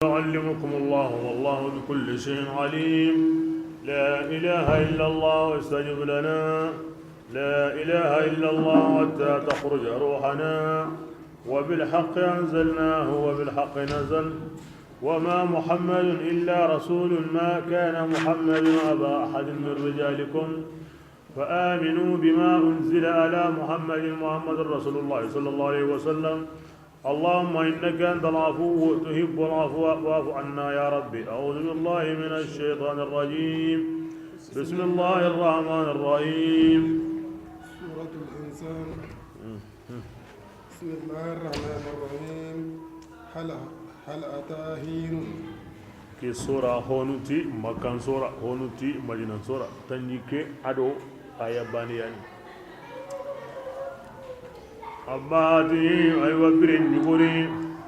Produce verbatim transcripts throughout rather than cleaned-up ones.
يعلمكم الله والله بكل شيء عليم. لا إله إلا الله استجب لنا. لا إله إلا الله حتى تخرج روحنا. وبالحق أنزلناه وبالحق نزل. وما محمد إلا رسول. ما كان محمد أبا أحد من رجالكم. فآمنوا بما أنزل على محمد. محمد رسول الله صلى الله عليه وسلم. اللهم إنك أنت العفو تحب العفو فاعف عنا يا ربي. أعوذ بالله من الشيطان الرجيم. بسم الله الرحمن الرحيم. سورة الإنسان. بسم الله الرحمن الرحيم. هل، هل أتى حين. Ke sora honu ti Makkan sora, honu ti Madinan sora. Tanjikke a do aya baane ya ni. Abati, aywa, biren ɲugori.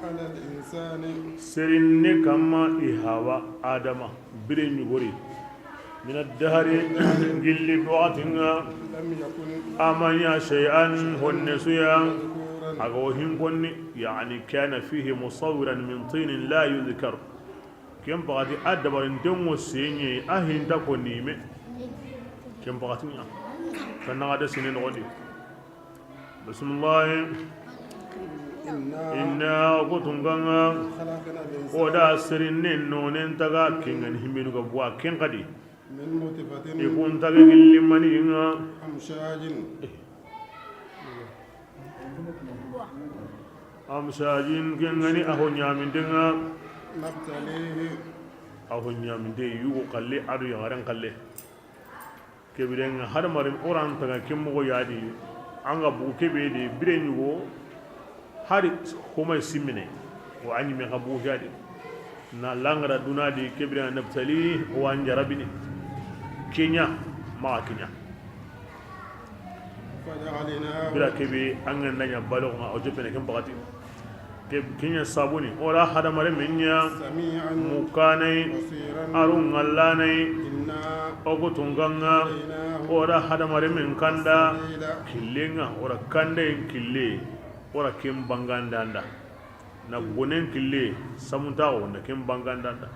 على الإنسان. Serinne kamma i hawa Adama. Biren ɲugori. من الدهر, gilli waxatinŋa. لم يكن. A ma ɲa شيئا, honne su ya. مذكورا. A ga wo hin konni, يعني كان فيه مصورا من طين لا يذكر. Ken waxati a dabarinten ŋo senɲe, a hinta konni me. Ken waxati ɲa. Kanna ga da sine noxondi. Bisimilahi. إنا. Inna, o ku tunkanŋa. خلقنا الإنسان. O da serinne nonen taga, ken ga ni himmenu ga buwa, ken xadi. من نطفة. I kun tage gilli maniŋa. أمشاج. Amshajin, ken ga ni a ho ɲamintenŋa. نبتليه. A ho ɲaminte, yugo xalle, a do yaxaren xalle. Ke birenŋa hadamaren o ra nta ga ke moxo ya di, an ga bugu ke be di, biren ɲugo, hari xomay simmine, wa a ɲi me xa bugu ke ya di. Na langara duna di, ke birenŋa نبتليه, o wa n jarabini. Ken ɲa, maxa ken ɲa. فجعلناه. Bira ke be, an ga na ɲa baloxo ŋa, o joppene ken waxati. Ke, ken ɲa sabuni, o ra hadamarenme ɲa. سميعا. Mukanay. بصيرا. A ro ŋallanay. إنا. O ku tunkanŋa. هديناه. O ra hadamarenmen kanda. السبيل. Killenŋa, o ra kandayen kille. O ra ken bangandanda. Na bonen kille, samuntaxo, na ken bangandanda.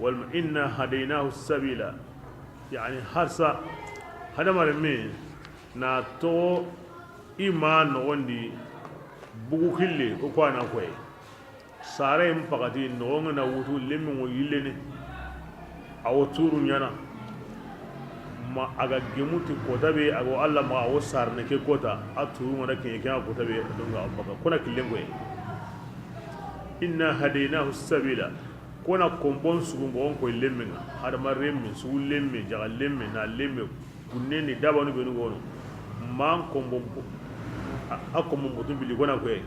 Walma إنا هديناه السبيل. Yani, harsa, hadamarenme, na toxo i ma noxondi, bugu kille, o ku a na koye. Sare n waxati, noxon ŋa na wutu, lemminŋo yillene. A wo turu ɲaana. Ma a ga gemu ti kota be, a ga wo Alla maxa, a wo sarne ke kota, a turu ŋa na kiɲe ke ŋa kota be, donc a baka. Ku na killen koye. إنا هديناه السبيل. Ku na konpon sugu moxon koy lemminŋa. Hadamarenme, sugu lemme, jaxa lemme, na lemme, kunne ni dabanu benu gono. Man konpon bo-, a, a konpon botun bili ku na koye.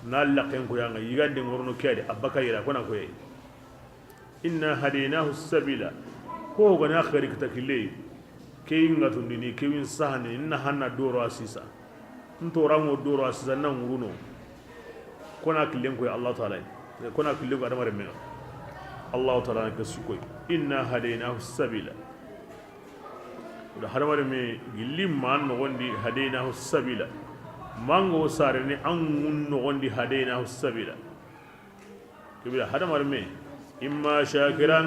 Na laxen koyanŋa, yigande ŋorono ke ya di, a baka yira ku na koye. إنا هديناه السبيل. Ko gana xeeri kita kille, ke yi n ŋa tundini, ke yi n sahani, n na hanna doro a sisa. N toranŋo doro a sisa, n na ŋuruno. Ku na killen koy Allahu Taala. Ku na killen koy hadamarenme ŋa. Allahu Taala na ke su koy. إنا هديناه السبيل. O da hadamarenme gilli ma noxondi هديناه السبيل. Mango sarene an ŋun noxondi هديناه السبيل. Ke bire hadamarenme, إما شاكرا,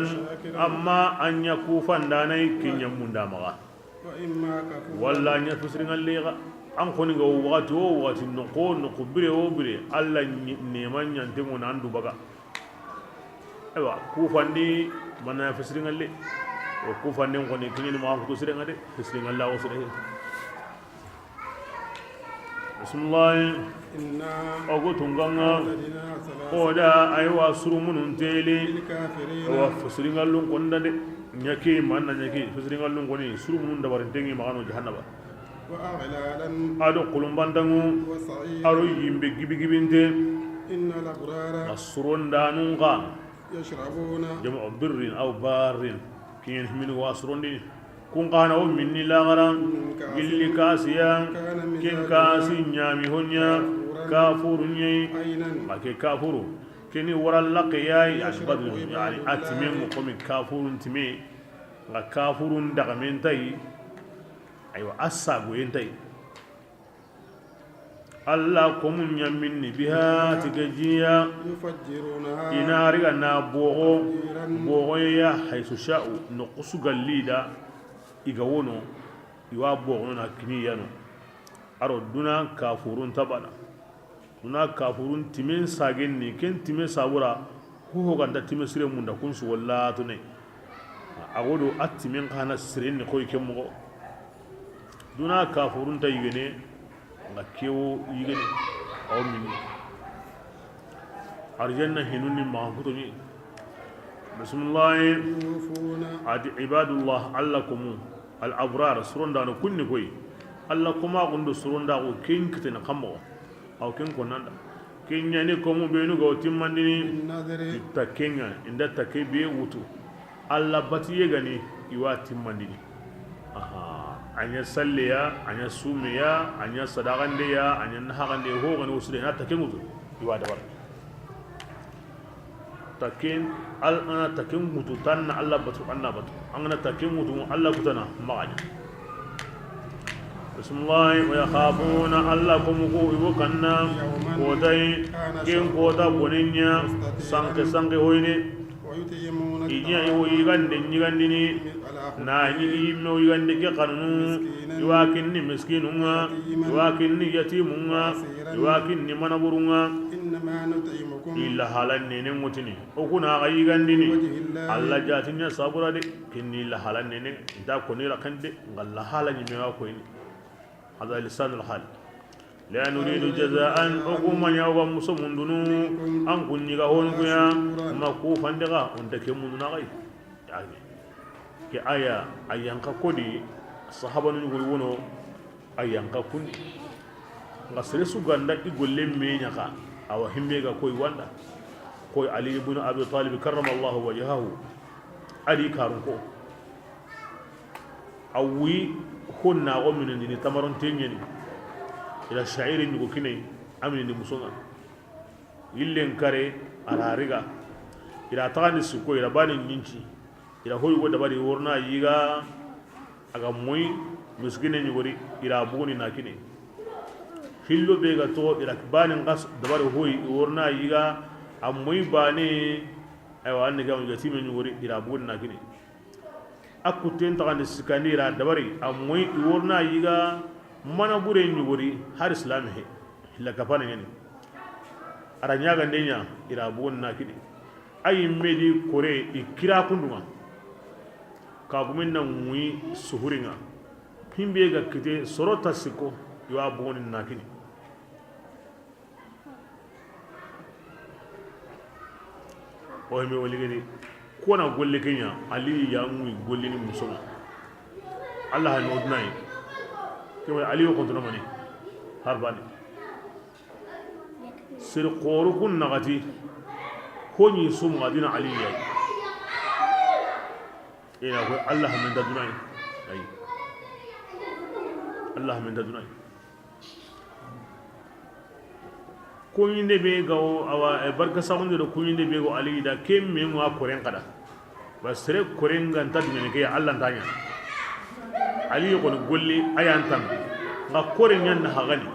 amma a ɲa kufandanay, ke ɲa munda maxa. وإما كفورا. Walla a ɲa fisirinŋalle xa. An xoni ga waxati wo waxati, noxo wo noxo, bire wo bire, Alla ɲi-, neema ɲantenŋo na an du baga. Aywa, kufandi, mana fisirinŋalle. O kufanden xoni, ke ɲa ni maxa kutu sirenŋa de, fisirinŋalla wo sire. Bisimilahi. إنا. O ku tunkanŋa. أعتدنا سلاسل. O da, aywa, surumunun teli. للكافرين. Wa fisirinŋallun konda de. Ɲaki, manna ɲaki, fisirinŋallun koni, surumunun dabarintenŋi maxano jahannaba. وأغلالا. A do kulumbantanŋu. وسعيرا. A do yimbe gibigibinte. إن الأبرار. A surondanun xa. يشربون. جمع بر أو بار. Kiyen himini wa surondini. Kun xa na wo minni laxara. من كأس. Gilli kasiya. كان مزاجها. Ken kasi ɲami hoɲa. كافورا. Kafuru ɲayi. عينا. Ma ke kafuru. Keni wara laqiya. Yani يشرب badru. عباد الله. Yani a timen mo komi kafurun time. Nga kafurun daga men tayi. Aywa, a sagoyen tayi. Alla komu ɲaminni biha, ti ke ji ya. يفجرونها I na riga na boxo, تفجيرا boxoye ya, حيث شاءوا, noxu su ga li da, i ga wono, i wa boxono na kini ya no. A ro duna kafurun ta bana. Duna kafurun timen sagen ni, ken time sabura, ho ho ga nta time sire munda kun su walla to ne. A godo a timen xa na siren ni koy ke moxo. Duna kafurun ta yigene, nga kewo yigene, aw mini. Arjanna hinun ni maxa kutoni. Bismillah. يوفون A ti ibadullah, Alla komu, al abrar, surondano kunni koy. Alla koma gundo surondaxu ken kitene xa moxo. Aw ken konnanda. Ken ɲani komu benu ga wo timmandini. بالنذر Ti takkenga, inda takke be wutu. Alla batiye gani, i wa timmandini. Aha, a ɲa salleya, a ɲa sumeya, a ɲa sadaxandeya, a ɲa naxaxandeya, ho gani wo su de, na takke wutu, i wa dabara. Takken, al, an ga na takken wutu, tan na Alla batu, an na batu. An ga na takken wutu, Alla kutana, maxa ɲa. Bismillah, ويخافون Alla komu ko i wo kanna, يوما kotay, كان ken kota شره bonenya, مستطيرا sanke, sanke hoyne. ويطعمون I ɲa i wo الطعام yigande ɲigandini, على حبه na ɲi i yimme wo yigande ke xanunu, مسكينا i wa kinni miskinunga, ويتيما i wa kinni yatimunga, وأسيرا i wa kinni manaburunga. إنما نطعمكم I la halan nene ngutini. O kuna ga yigandini. لوجه الله Alla jatinya sabura de. Kinni la halan nene. Nta koni ra kande. Nga la halan ni me wa koyni. Hada lisanul hal. La nuridu jazaan. O kuma ɲa wa muso mundunu. An kunni ga hon kuya. Ma ku fande ga. On ta ke munduna gai. Yani. Ke aya, a yanka kodi, sahabanu ɲuguri wono, a yanka kundi. Nga sere su ganda i golle me ɲaxa, awa himbe ga koy wanda. Koy Ali ibn Abi Talib karramallahu wajhahu. Ali karun ko. A wi honna go minindini tamaron tenyeni. Ila sha'iri ɲugo kinai, aminini musonga. Yillen kare, a ra riga. I ra taxandi sikko, i ra bani ɲinci. I ra hoyi go dabari, i worna yiga, a ga moyi, miskine ɲugori, i ra buguni na kini. Hillo be ga toxo, i ra bani ngas dabari hoyi, i worna yiga, a moyi bane, aywa, an ni ga yatime ɲugori, i ra buguni na kini. A kutten taxandi sikkandi i ra dabari, a moyi i worna yiga mana bure ɲugori, hari silami he, hilla kapana ɲani. A ra ɲagande ɲa, i ra bugoni na kini. A yimme di kore, i kira kundunga. Kagumin na ŋuyi suhuringa. Himbe ga kite, soro ta sikko, i wa bugoni na kini. O himbe wali gedi. Kona golle kenya, Ali ya ŋuyi gollini musoma. Allah ha no dunai. Ke wala Ali yo kontono mani. Harbani. Sir qoru kun nagati. Koni sum ngadina Ali ya. Ina ko Allah min da dunai. Ay. Allah min da dunai. Kuɲinde be ga wo, awa, e, barka saxunde do kuɲinde be ga wo, Ali da ke me ŋa koren kada. Ba sere koren ga nta dungene ke, Allah nta ɲa. Ali ko ni golli ayan tan. Nga koren ɲan na hagani.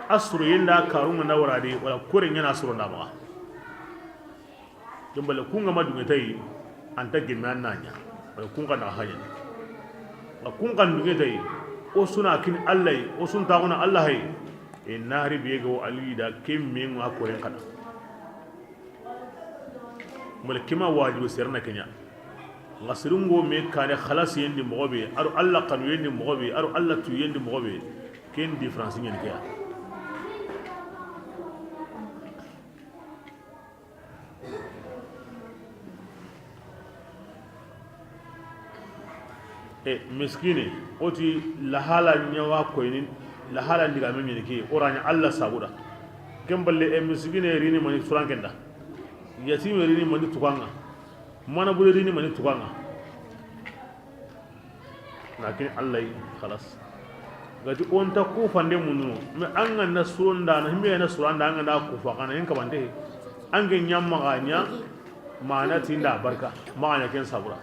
Asru yenda karunga na waradi, wala koren ɲan asru nda maxa. Kembale kunga ma dunge tayi, anta gemme an na ɲa. Wala kunga na hanya. Nga kunga dunge tayi, o suna kin Allah yi, o sun taxuna Allah yi. E nari be ga wo Ali da ke me ŋa koren kada. Mole kima wajibu serna kenya. Nga sirungo me kane khalas yendi moxo be, aro Allah kanu yendi moxo be, aro Allah tu yendi moxo be. Ken différence ɲani ke ya. E miskine, o ti lahala ɲawa koyini, lahala ndiga me ɲini ke, o ra ɲa Allah sabuda. Ken balle, e miskine rini mani surankenda. Yatime rini mani tukanga. Mana bure rini mani tukanga. Lakin Allah yi, khalas. Gati on ta ku fande mundu no. Mais an ga na suronda, na himbe na suranda, an ga na ku fa kana, in kabante. An ga ɲamma ga ɲa, mana tinda barka, ma ɲa ken sabura.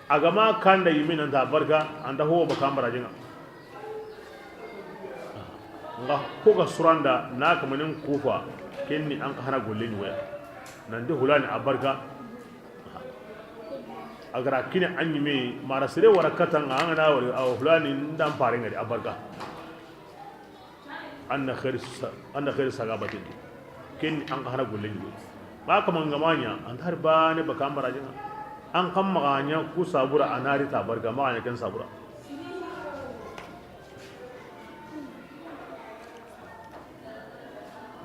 A ga ma kanda yimina nta barka, anta ho ba kambara jinga. Nga ko ga suranda na kamanen kufa, ken ni an xa hana golle ɲugoya. Nanti hulani a barka. A ga ra kini an ɲime, mara sere wara katanga, an ga na wari, awa hulani ndan pare ngari a barka. An na xeeri sa-, an na xeeri saga batindi. Ken ni an xa hana golle ɲugoya. Ba kamanga ma ɲa, an ta hari bane baka an baraji ŋa. An xa maxa ɲa ku sabura, a na ri ta barka, maxa ɲa ken sabura.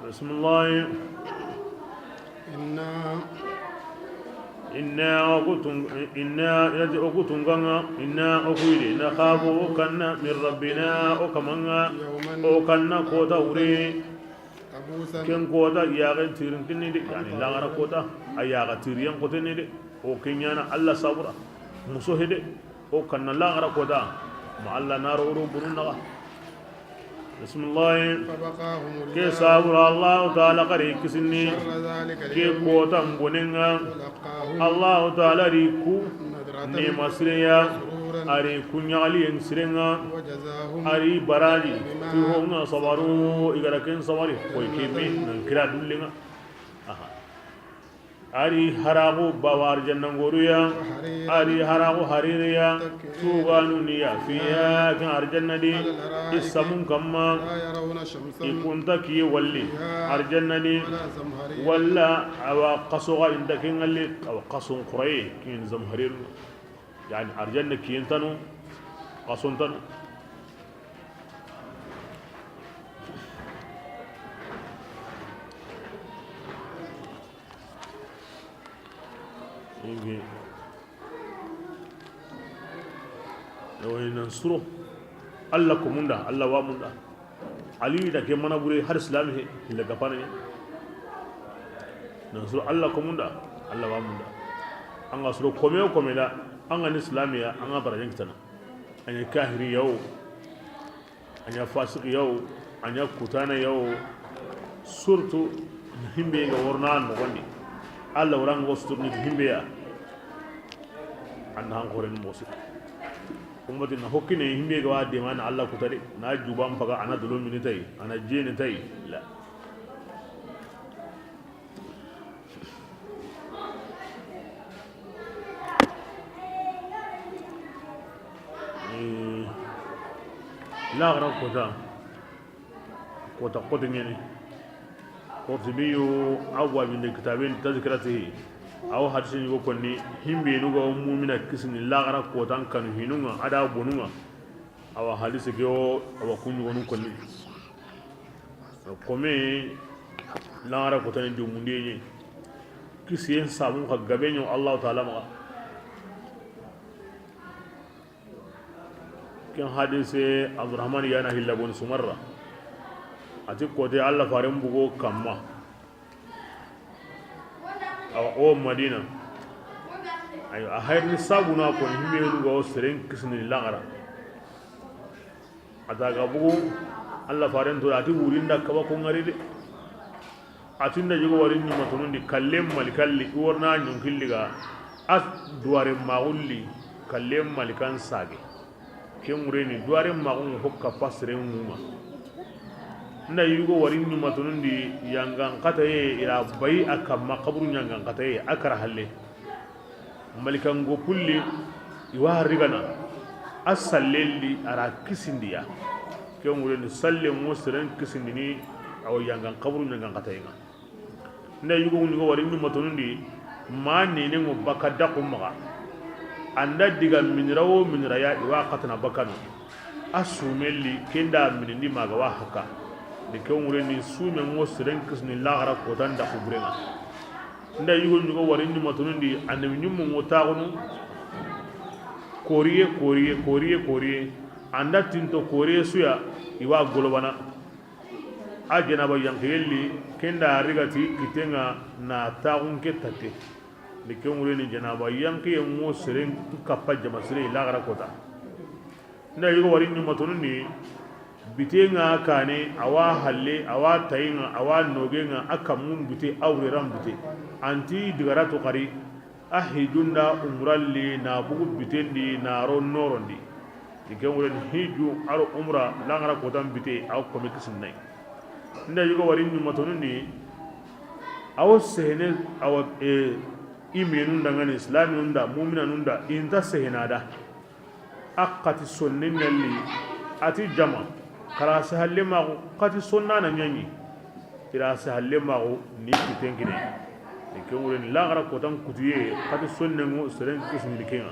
Bismillah. Inna. Inna o ku tun-, inna, yati o ku tungaŋa, inna o ku yidi, nakhafu o kanna, min rabbina o kamanga, yawman, o kanna kota wure. Abusan. Ken kota yaxe tirin kinni de, yani lagara kota, a yaxa tiriyan koteni de. O kenyana Allah sabura. Muso hede. O kanna lagara kota. Ma Allah naro oro burun naga. Bismillah. Fawaqahumullahu. Ke sabura Allah Ta'ala kari kisinni. Sharra dhalika. Ke al-yawmi. Kota mbonenga. Wa laqahum. Allah Ta'ala ri ku. Nadratan. Ni masriya. Wa surura. Ari ku ɲagali en sirenga. Wa jazahum. Ari baraji. Bima. Ku honga sabaru igara ken sabari. Koy kebe nan kira dullenga. Aha. Ari haraxu bawa arjanna ngoruya. Ari haraxu haririya. Tuganu niya fiya kan arjanna di. Isamun kamma. Ikunta kiye walli arjanna di. Walla awa kasoga inta ke ngalli awa kason kuraye kin zamharir. Yani arjanna kiyen tanu, kason tanu. Inge. Ewa nan suro. Allah ko munda, Allah wa munda. Ali da ke mana bure har islam he, hilla gapana he. Nan suro Allah ko munda, Allah wa munda. An ga suro kome o kome da, an ga ni islamiya, an ga barajen kitana. An ya kahiri yawo, an ya fasiki yawo, an ya kutana yawo. Surtout himbe ga worna no gondi. Allah waran go sutur ni himbe ya. An han koren mosi. Ummati na hokkine himbe ga wa de mana Allah kutade. Na juban paga ana dolo mini tay, ana jeni tay. La. Eh, laxara kota, kota, kota ɲeni. Qurtubiyu, a wabinde kitaben Tazkiratihi, awa hadisi ɲugo konni, himbenu ga mumina kisini laxara kotan kanu hinunga, a da bonunga. Awa hadisi ke o, awa kuɲugonu konni. Kome laxara kotani domundiye ɲi. Kisiyen sabun xa gabe ɲo Allahu Taala maxa. Ken hadise Abdurahman yana hilla boni Sumarra. A ti kote Allah faren bugo kamma. Awa o Madina. Ayo, a hayrini sabuna ko himmenu ga o seren kisini laxara. A ta ga bugu, Allah faren to, a ti wurinda kaba ko ngari de. A tinda jogo wari ɲuma tonundi, kallen malikalli, i warna ɲonkilli ga, a duware maxulli, kallen malikan sage. Ken ŋureni, duware maxun hokka pasire ŋuma. Nda yugo wari ɲuma tonundi, yangan kataye, ira bayi a kamma, kaburu ɲangan kataye, a kara halle. Malikango pulli, i wa rigana, a sallelli, a ra kisindiya. Ke ŋureni, salle ŋo seren kisindini, awo yangan kaburu ɲangan katayenga. Nda yugo ŋundi go wari ɲuma tonundi, ma nene ŋo baka daku maxa. Anda diga minira wo minira ya, i wa katana bakano. A sumelli, kenda minindi maga wa haka. De ke ŋureni, sume ŋo seren kisini laxara kotan daku burenga. Nda yugo ɲugo wari ɲuma tonundi, annabi ɲumu ŋo taxunu. Koriye, koriye, koriye, koriye. Anda tinto koriye suya, i wa golobana. A janaba yankiyelli, kenda rigati kitenga na taxun ke tatte. Ni ke ŋureni janaba yankiye ŋo seren kappa jama sire laxara kota. Nda yugo wari ɲuma tonundi, bitenga kane, awa halle, awa tayinga, awa nogenga, a kammun bite, a wureran bite. Anti digara to xari, a hijunda umralli, na bugu bitendi, na ro norondi. I ke wure ni hiju aro umra, laxara kotan bite, aw kome kisinay. Nda yugo wari ɲumatonun di, aw sehene, aw, e, imenun da ŋani, islaminun da, muminanun da, inta sehena da. A xati sonne ɲalli, a ti jama, xara sehalle maxu, xati sonna na ɲaɲi. Ira sehalle maxu ni kiten kine. Ni ke wure ni laxara kotan kutuye, xati sonnen ŋo seren kisindini kenŋa.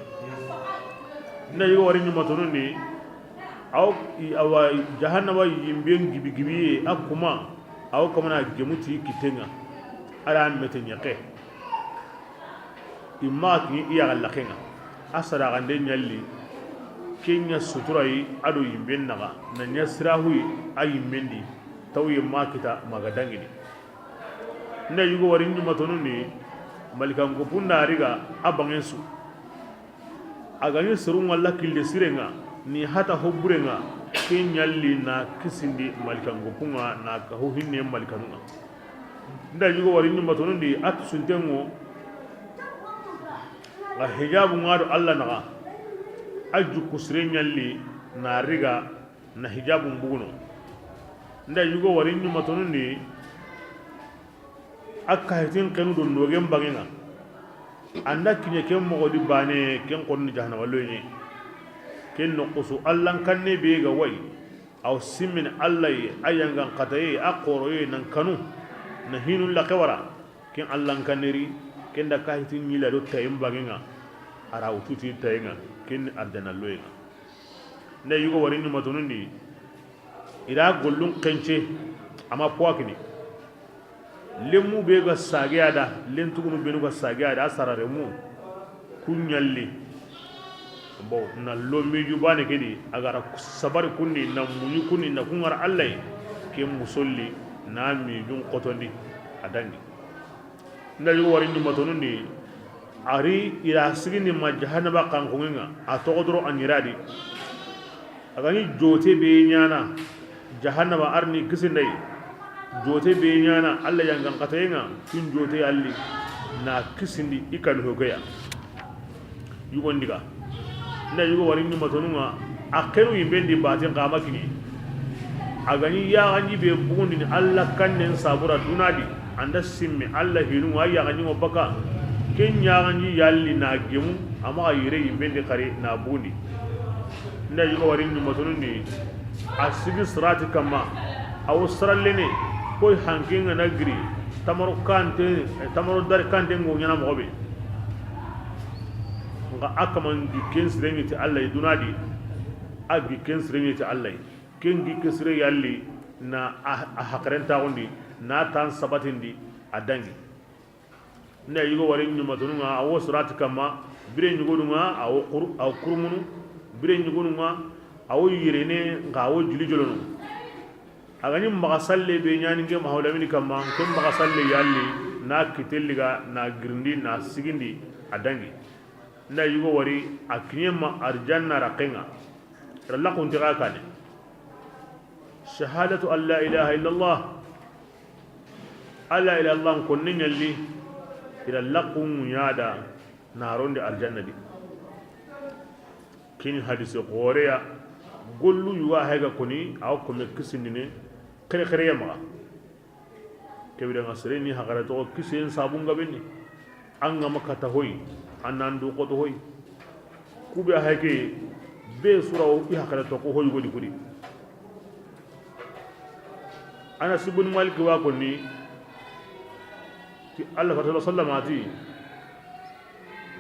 Nda yugo wari ɲumatonun ni, aw, i, awa, jahannaba yimben gibi gibiye, a kuma, aw kamana gemu ti kitenŋa. Ala mete ɲaxe. I maxa kiɲe i yaxa laxenŋa, a sadaxande ɲalli, ke ɲa suturayi a do yimben naxa, na ɲa sirahuyi a yimmen di, tawye ma kita maga dangini. Nda yugo wari ɲumatonun ni, malikan gopun da riga a bangen su. A ga ɲi serun ŋa la kille sirenŋa, ni hata ho burenŋa, ke ɲalli na kisindi malikan gopunŋa, na kahu hinne malikanunŋa. Nda yugo wari ɲumatonun di, a tusuntenŋo, a hijabunŋa do Alla naxa, a jukku sire ɲalli na riga na hijabun buguno. Nda yugo wari ɲumatonun di, a kahitin xenu do nogen bangenŋa. Anda kiɲe ken moxo di bane, ken xonni jahannaba loyne. Ken noxusu Allan kanne be ga wayi. Aw simmin Alla yi, a yangan xataye, a xoroye nan kanu, na hinu laxe wara. Ken Allan kanne ri, ken da kahitin ɲila do tayen bangenŋa. A ra wututi tayenŋa, ken ni ardana loyenŋa. Nda yugo wari ɲumatonun di, i da gollun xence, a ma powa kini. Lemu be ga sage a da, lentugunu benu ga sage a da, a sararemu, ku ɲalli. Bon, na lo miju bane ke di, a ga ra sabari kun di, na muɲu kun di, na kun ŋara Alla yi, ke musolli, na mijun xotondi, a dangi. Nda yugo wari ɲumatonun di, a ri i ra sigindi ma jahannaba xanxunŋenŋa, a toxo doro a ɲira di. A ga ɲi jote be ɲana, jahannaba arni kisinday. Jote be ɲana, Alla yangan xatayenŋa, kin jote yalli, na kisindi i kanu hokeya. Yugon diga. Nda yugo wari ɲumatonunŋa, a xenu yimben di batin xa ma kini. A ga ɲi yaxanji be bugundini Alla kannen sabura duna di, anda simmi Alla hinunŋa, a yaxanji ŋo baka. Ken yaxanji yalli na gemu, a maxa yire yimben di xari na bugundi. Nda yugo wari ɲumatonun di, a sigi sirati kamma, a wo sarallene, koy hankenŋa na giri, tamaro kante, tamaro dari kante ŋo ɲana moxo be. Nxa a kaman gikken sirenŋe ti Alla yi duna di, a gikken sirenŋe ti Alla yi. Ken gikke sire yalli na a, a hakarentaxundi, na tan sabatindi, a dangi. Nda yugo wari ɲumatonunŋa, a wo sirati kamma, bire ɲugonunŋa, a wo xur-, a wo kurumunu, bire ɲugonunŋa, a wo yirene, nxa a wo jili jolono. A ga ɲi maxa salle be ɲani nke Mahamudu Lamini kamma, ken maxa salle yalli, na kitelliga, na girindi, na sigindi, a dangi. Nda yugo wari, a kiɲe ma arjanna raqenŋa. Ra laqunti xa kane. Shahadatu an la ilaha illallah. Alla ila Alla n konne ɲalli, i ra laqun ɲa da na rondi arjanna di. Kini hadise xoreya, gollu yuga hayga koni, a wa kome kisindine, xere xereya maxa. Kebire nga sere ni haqare toxo kisen sabun gabenni. An ga ma kata hoy, an nan du xoto hoy. Kube hayke be sura o i haqare toxo hoy godi kudi. Anas ibn Malik wa konni ti Allah fa sallallahu alaihi wasallam ati,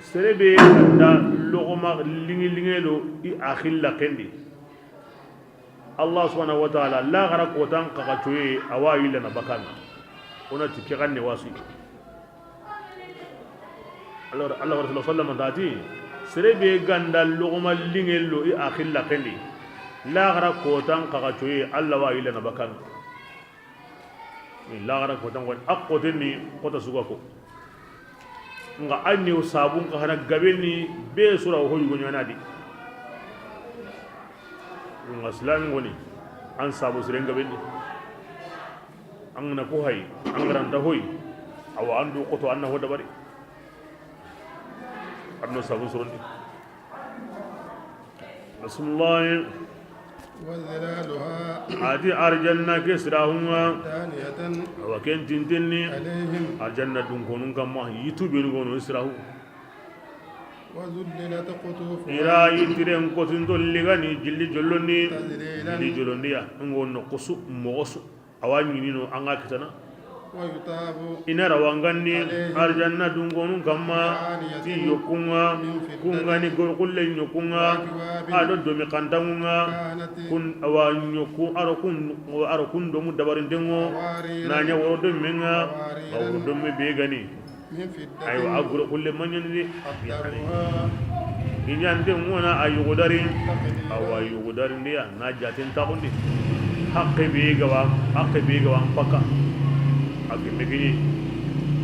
sere be da logoma lingi lingelo i axilla kendi. Allah subhanahu wa ta'ala, laxara kotan kaxa coye, a wa yillana bakanga. Ona ti ke xanne wasi. Allah, Allah Rasul sallallahu alaihi wasallam tati, sere be ganda logoma lingelo i axilla kendi. Laxara kotan kaxa coye, Allah wa yillana bakanga. Laxara kotan koni, a koten ni kota suga ko. Nga an ni sabun ka hana gabenni be sura ho yugo ɲana di. Nga silamin goni, an sabu siren gabenni. An na ko hay, an garanta hoy. Awa an du koto an na ho dabari. An no sabun surondi. Bismillahi. وظلالها. A ti arjanna ke sirahun ŋa. دانية. Awa ken tintenni. عليهم. Arjanna dunkonun kamma, yitu benu gono sirahu. وذللت قطوفها. I ra yitiren kotuntolli gani jilli jollondi. تذليلا. Jilli jollondi ya. Ngo no kusu moxo su. Awa ɲinino an ga kitana. ويطاف. I na rawanganni. عليهم. Arjanna dunkonun kamma. بآنية. Ti yokkunga. من فضة. Kungani gorkulle yokkunga. وأكواب. A do domi kantangunga. كانت. Kun awa yokku aro kun, aro kun domu dabarintengo. قوارير. Na ɲa woro domenga. قوارير. Ga woro domme be gani. من فضة. Aywa, a gure xulle maɲani de. قدرها. I ɲante ŋona a yugo dari. تقديرا. Awa yugo dari ndiya na jaten taxundi. Haqqe be gawa, haqqe be gawa mpaka. A gemme gini.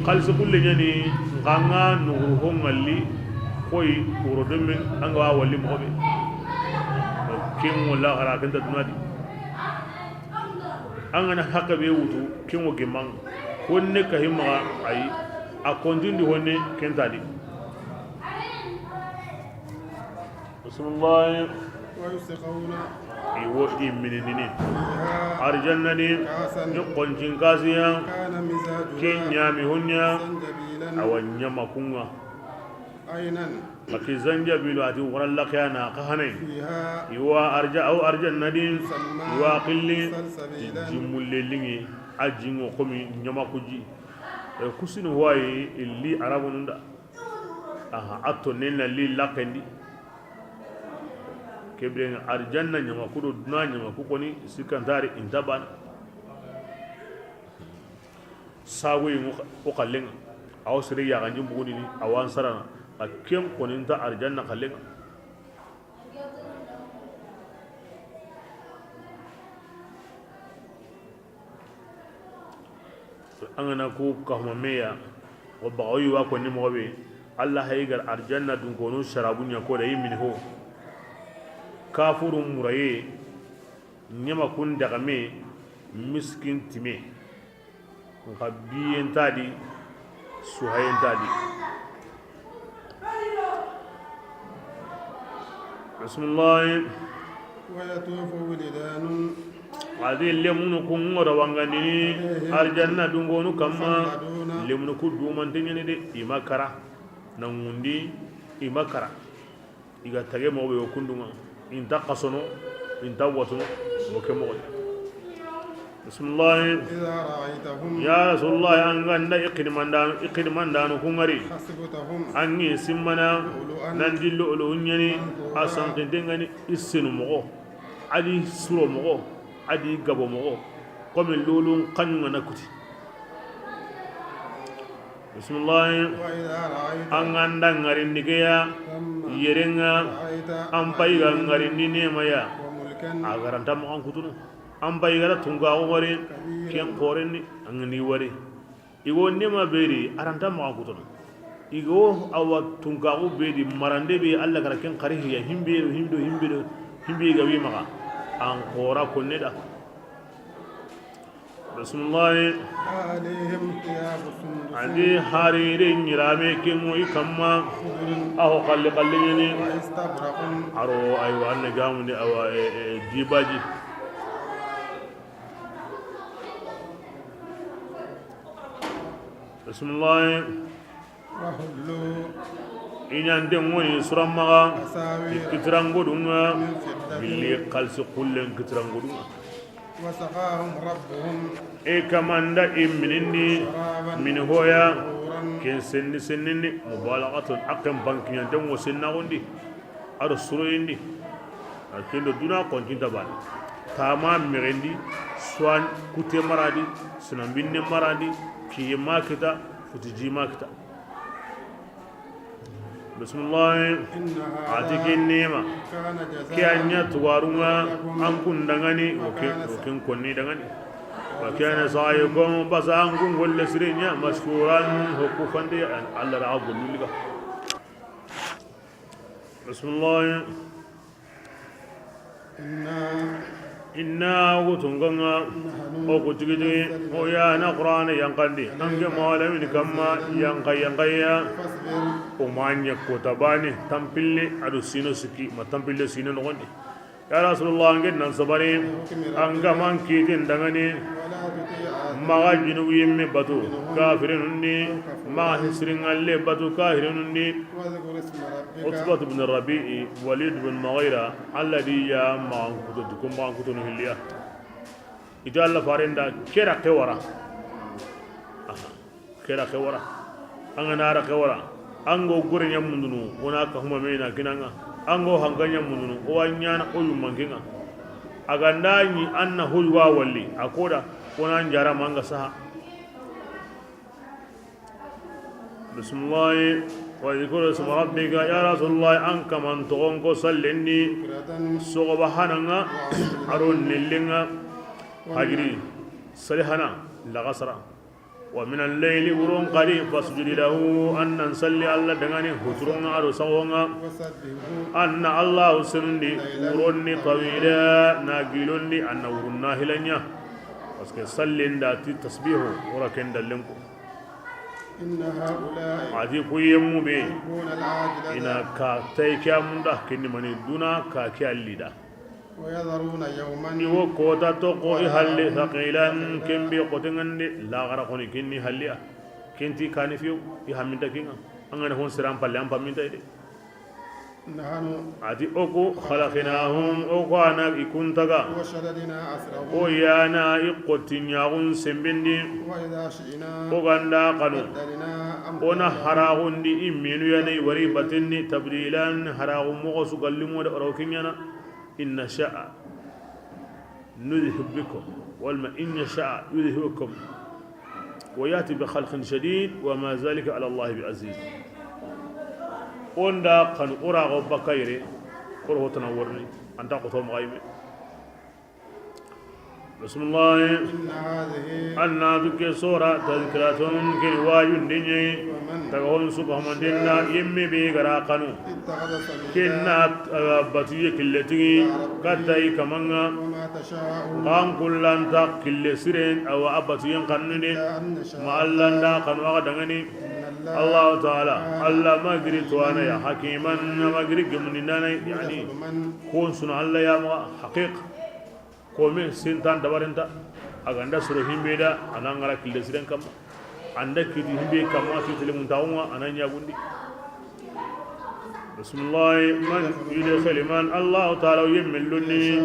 Xalisi xulle ɲani, nxanga nuxuru ho ŋalli, koy woro domen, an ga wa walli moxo be. Ken ŋo laxara, ken ta dunadi. An ga na haqqe be wutu, ken ŋo gemman. Honne ka himma ayi, a kontindi honne, ken tadi. Bismillah. ويسقون. I wo i minindini. فيها. Arjanna ni. كأسا. Ni xoncin kasiya. كان مزاجها. Ken ɲami honya. زنجبيلا. Awa ɲamakunga. عينا. A ki zanjabilu a ti wara laxeyana xa hanay. فيها. I wa arja, aw arjanna di. سماء. I wa xilli. سلسبيلا. Ti jimulle lingi. A jingo xomi ɲamakuji. E, kusini huwayi illi arabununda. Aha, a to nen na li laxendi. Kebirenga arjanna ɲamaku do duna ɲamaku koni sikkantari inta bana. Sagoyi o xallenga. Aw sere yaxanji mbugundini awan sarana. A ken koninta arjanna xallenga. An ga na ku kahuma meya, o baxawi wa konni moxo be, Allah hay gar arjanna dunkonu sarabu ɲa ko da yi mini ho. Kafurun muraye, ɲamakun daxame, miskin time. Nxa biyen ta di, suhayen ta di. Bismillahi. ويطوف ولدان. A di lemunu ku ŋo rawangandini, عليهم, arjanna dungonu kamma, مخلدون, lemunu ku dumante ɲani de, i ma kara, na ŋundi, i ma kara. I ga tage moxo be, o kundunga, i nta xasono, i nta watuno, o ke moxo. Bismillahi. إذا رأيتهم. Ya Rasulullahi, an ga nda i xidimandanu, i xidimandanu ku ŋari. حسبتهم. An ŋi simmana, لؤلؤا, nan di lu'lu'u ɲani, منثورا, a sanqintengani, i senu moxo, a di suro moxo, a di gabo moxo, komi lu'lu'un xaɲunga na kuti. Bismillahi. وإذا رأيت. An ga nda ŋarindi ke ya, ثم, yerenga, رأيت, an payi ga, عجبا, ŋarindi nema ya, وملكا, a garanta moxon kutunu. An payi gara tunkaxu ŋari, كبيرا, ken xorenni, an ga ni wari. I go nema beri, aranta moxon kutunu. I go awa tunkaxu beri, marande be, Allah gara ken xari hiya, himbe, himbe, himbe, himbe ga wi maxa. An xora konne da. Bismillahi. عليهم ثياب سندس. A di harire ɲirame ke ŋo i kamma. خضر. A ho xalli xalli ɲani. وإستبرق. Aro aywa, an na gamundi awa, e, e, dibaji. Bismillahi. وحلوا. I ɲante ŋoni suran maxa, أساور, i kitirangodunga, من فضة, gilli xalisi xullen kitirangodunga. وسقاهم ربهم. I kamanda i minindi, شرابا, mini hoya, طهورا, ken senni sennindi, mubalaxatun, a ken bankiɲante ŋo sennaxundi. A do suroyindi. A kendo duna kontinta bani. Tama mexendi, soin kute maradi, sinambinne maradi, kiye ma kita, futi ji ma kita. Bismillahi. إن هذا, a ti ke nema, كان جزاء, ke a ɲa tuwarunga, لكم, an kun dangani, o ke, وكان, o ken konni dangani. وكان سعيكم, basa an kun golle sire ɲa, مشكورا, ho ku fande, an, Allah ra a gollu liga. Bismillahi. إنا. Inna, o ku tunka ŋa, o ku tigi tigi, o ya na Qur'ana yanqandi, an ke malamin kamma, yanqa yanqa ya. O ma ɲa ko tabani, tampille, a do sino sikki, ma tampille sino noxondi. Ya Rasulullah, an ke nan sabari, an ga man kitin dangani, maxa junubu yimme batu, kafirinun di, maxa hisiringalle batu, kafirinun di. Utbatu bin Rabi'i, Walid bin Mughira, Alla di ya maxan kuto, dukun maxan kuto no hilliya. Ita Alla farenda kera kewara. Aha. Kera kewara. An ga na ra kewara. An go gore ɲa mundunu, o na ka huma mena kinanga. An go hanga ɲa mundunu, o wa ɲana o yumman kinga. A ga nda ɲi an na hoy wa walli, a koda, o na njara manga saha. Bismillahi. Wa zikru isma rabbika, ya Rasulullah, an kaman toxon ko sallendi, sogoba hananga, a do nellenga, hajiri, salihana, lagasara. Wa min al-layli, wuron xadi, fasjud lahu, an nan salli Alla dangani, huturonga, a do sagonga. An na Alla senundi, wuronni tawila, na gilondi, an na wurunna hilanya. Parce que sallenda ti tasbihu, wura ken dallenko. Inna haula'i, a ti ku yemmu be, yuhibbuna al-ajilata, i na ka tay kiyamunda, kinni mani duna ka kiyallida. Wa yadharuna yawman, i wo kota toxo i halle, thaqilan, ken be xotengande, laxara xoni kinni halliya. Kenti kani fiyo, i hamminta kinga. An ga na hon siran palle, an pamminta de. Nahnu, a ti o ku, khalaqnahum, o ku a na i kuntaga. Wa shadadna asrahum, o ya na i xotti ɲaxun sembendi. Wa idha shi'na, o ga nda xanu, baddalna amthalakum, o na haraxundi i menu ya na i wari batenni tabdilan, haraxu moxo su gallimo da o ra wo kiɲana. In nasha nudhhib bikum, walma in yasha yudhhibkum wa yati bi khalqin jadid wa ma dhalika ala Allahi bi aziz. O nda xanu o ra xo bakayre, o ro hotana worni, an ta xoto maxa yime. Bismillah. Inna hadhihi, an na tu ke sora, tadhkiratun, ken wayundi ɲi. Faman, taga hon su ga hamandinna, yemme be ga ra xanu. Ittakhadha sabila, ken na, eh, batuye killetigi, katta i kamanga. Wa ma tasha'un, xa an kullanta kille siren, awa a batuyen xannude. Illa an yasha, ma Alla nda xanu a ga dangani. Inna Allaha, Allahu Ta'ala, Alla ma giri tuwana ya, hakiman, ma giri gemundinana, yani, yahkumu, kon suna Alla ya ma haqiq. Kome sintan dabarenta, a ga nda soro himbe da, a na ngara kille siren kamma. An da kiti himbe kamma, ti tele muntaxunga, a na ɲagundi. Bismillah, man yudkhil, man Allahu Ta'ala yemme lonni,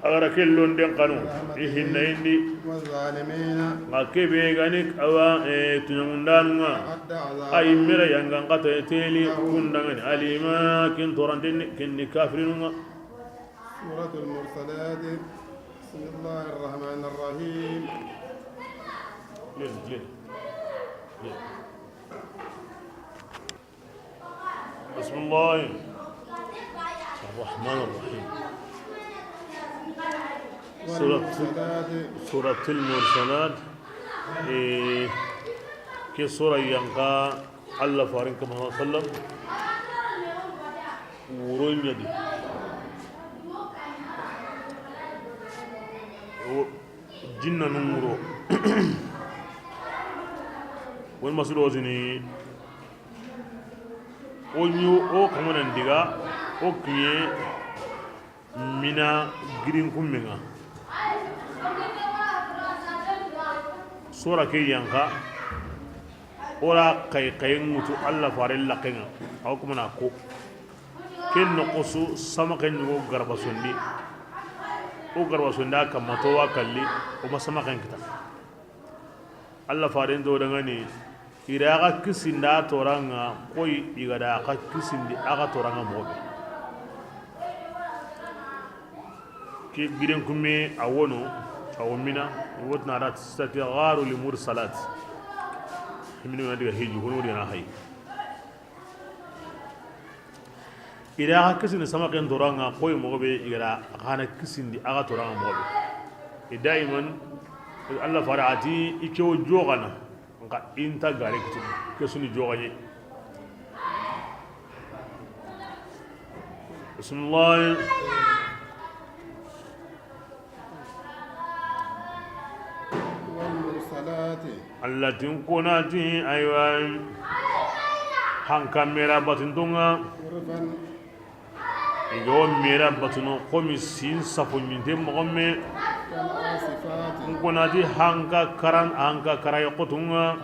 a ga ra ke londen xanu, i hinna indi. Wa zalimina, ma kebe gani awa, eh, tuɲamundanunga, ay mira yangan kata teli kundangani, alima, kin torantenni, kinni kafirinunga. سورة المرسلات. بسم الله الرحمن الرحيم. Lil, lil, lil. بسم الله الرحمن الرحيم. سورة، والمرسلات. سورة المرسلات. Eh, ke sura yanqa Alla faren kama sallam. Wuro ɲa di. Wo-, jinna nun wuro. Woni masudo sini. O ɲi o kamanan diga, o kiɲe mina girin kummenga. Sora ke yanqa, o ra kay kay ŋutu Alla faren lakenga, aw kumana ko. Ken noxo su, samaxen ɲugo garba sondi. O garba sondi a kamma to wa kalli, o ma samaxen kita. Alla faren do dangani, i ra xa kisindi a toranga, koy i ga da xa kisindi a xa toranga moxo be. Ke giren kumme a wono, a wo mina, wotna da sati gharu li mursalat. Himini wona diga hiji, hono diga na hay. I da xa kisindi samaxen toranga, koy moxo be i ga da xa na kisindi a xa toranga moxo be. I daiman, Alla fara a ti, i ke wo joxana, nxa i nta gare kitu, ke suni joxaɲe. Bismillah. Alla ti n ko na ti, aywa, hanka mera batuntonga. I ga wo mera batuno xomi sin safo ɲinte moxo me. N ko na ti hanka karan, hanka karaye xotunga.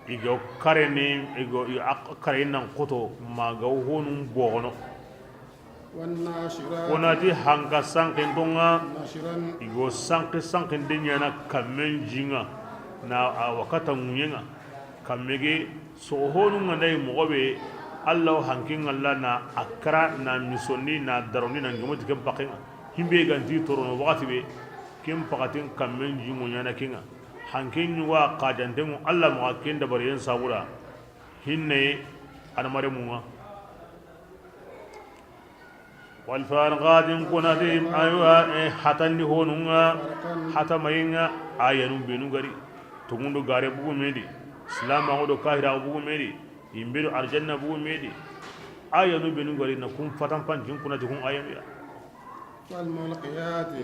I ga kareni, i ga karaye nan xoto ma ga wo honun bogono. Ko na ti hanka sankintonga. I ga sanki sankinde ɲana kammen jinga na a wakata ŋuɲenga. Kamme ge soxo honu nga ndayi moxo be, Alla wo hanke nga la na a kara na misondi na darondi na ngemo ti ken paxenga. Himbe ganti torono waxati be, ken paxatin kammen jingo ɲana kenga. Hanke ɲuga xajantengu Alla maxa ken dabariyen sabura. Hinne adamaremunga. Wal farqati n ko na ti, aywa, e, hatandi honunga, hatamayinga, ayanu benu gari. Tungundu gare bugu medi, silamaxu do kahiraxu bugu medi, yimbe do arjanna bugu medi. Ayanu benu gari na kun fatanpanti n ko na ti kun ayanu ya.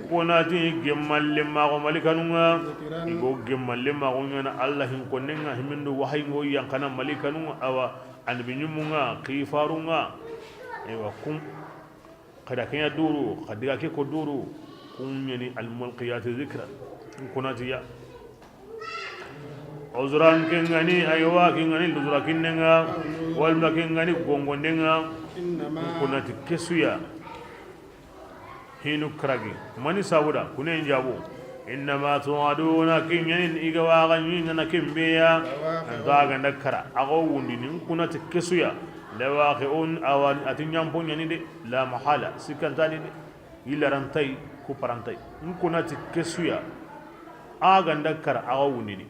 Ko na ti gemmalle maxo malikanunga. I go gemmalle maxo ɲana Alla hin konnenga himindu waxayingo yankana malikanunga awa annabi ɲumunga kifarunga. Ewa kun. Xa da ke ɲa duru, xa diga ke ko duru, kun ɲani almulqiyati zikra. N ko na ti ya. Uzran ke ngani, aywa, ke ngani luzura kinnenga, walma ke ngani gongondenga. N ko na ti kesuya. Hinu karagi. Mani sabuda, kune njabo. Innama tu'aduna, ke ɲani i ga waxa ɲi nana kembeya. Nta ganda kara, a go wundini, n ko na ti kesuya. Lawaqi'un, awa a ti ɲampo ɲani de. La mahala, sikantani de. Yilarantay, kuparantay. N ko na ti kesuya. A ganda kara, a go wundini.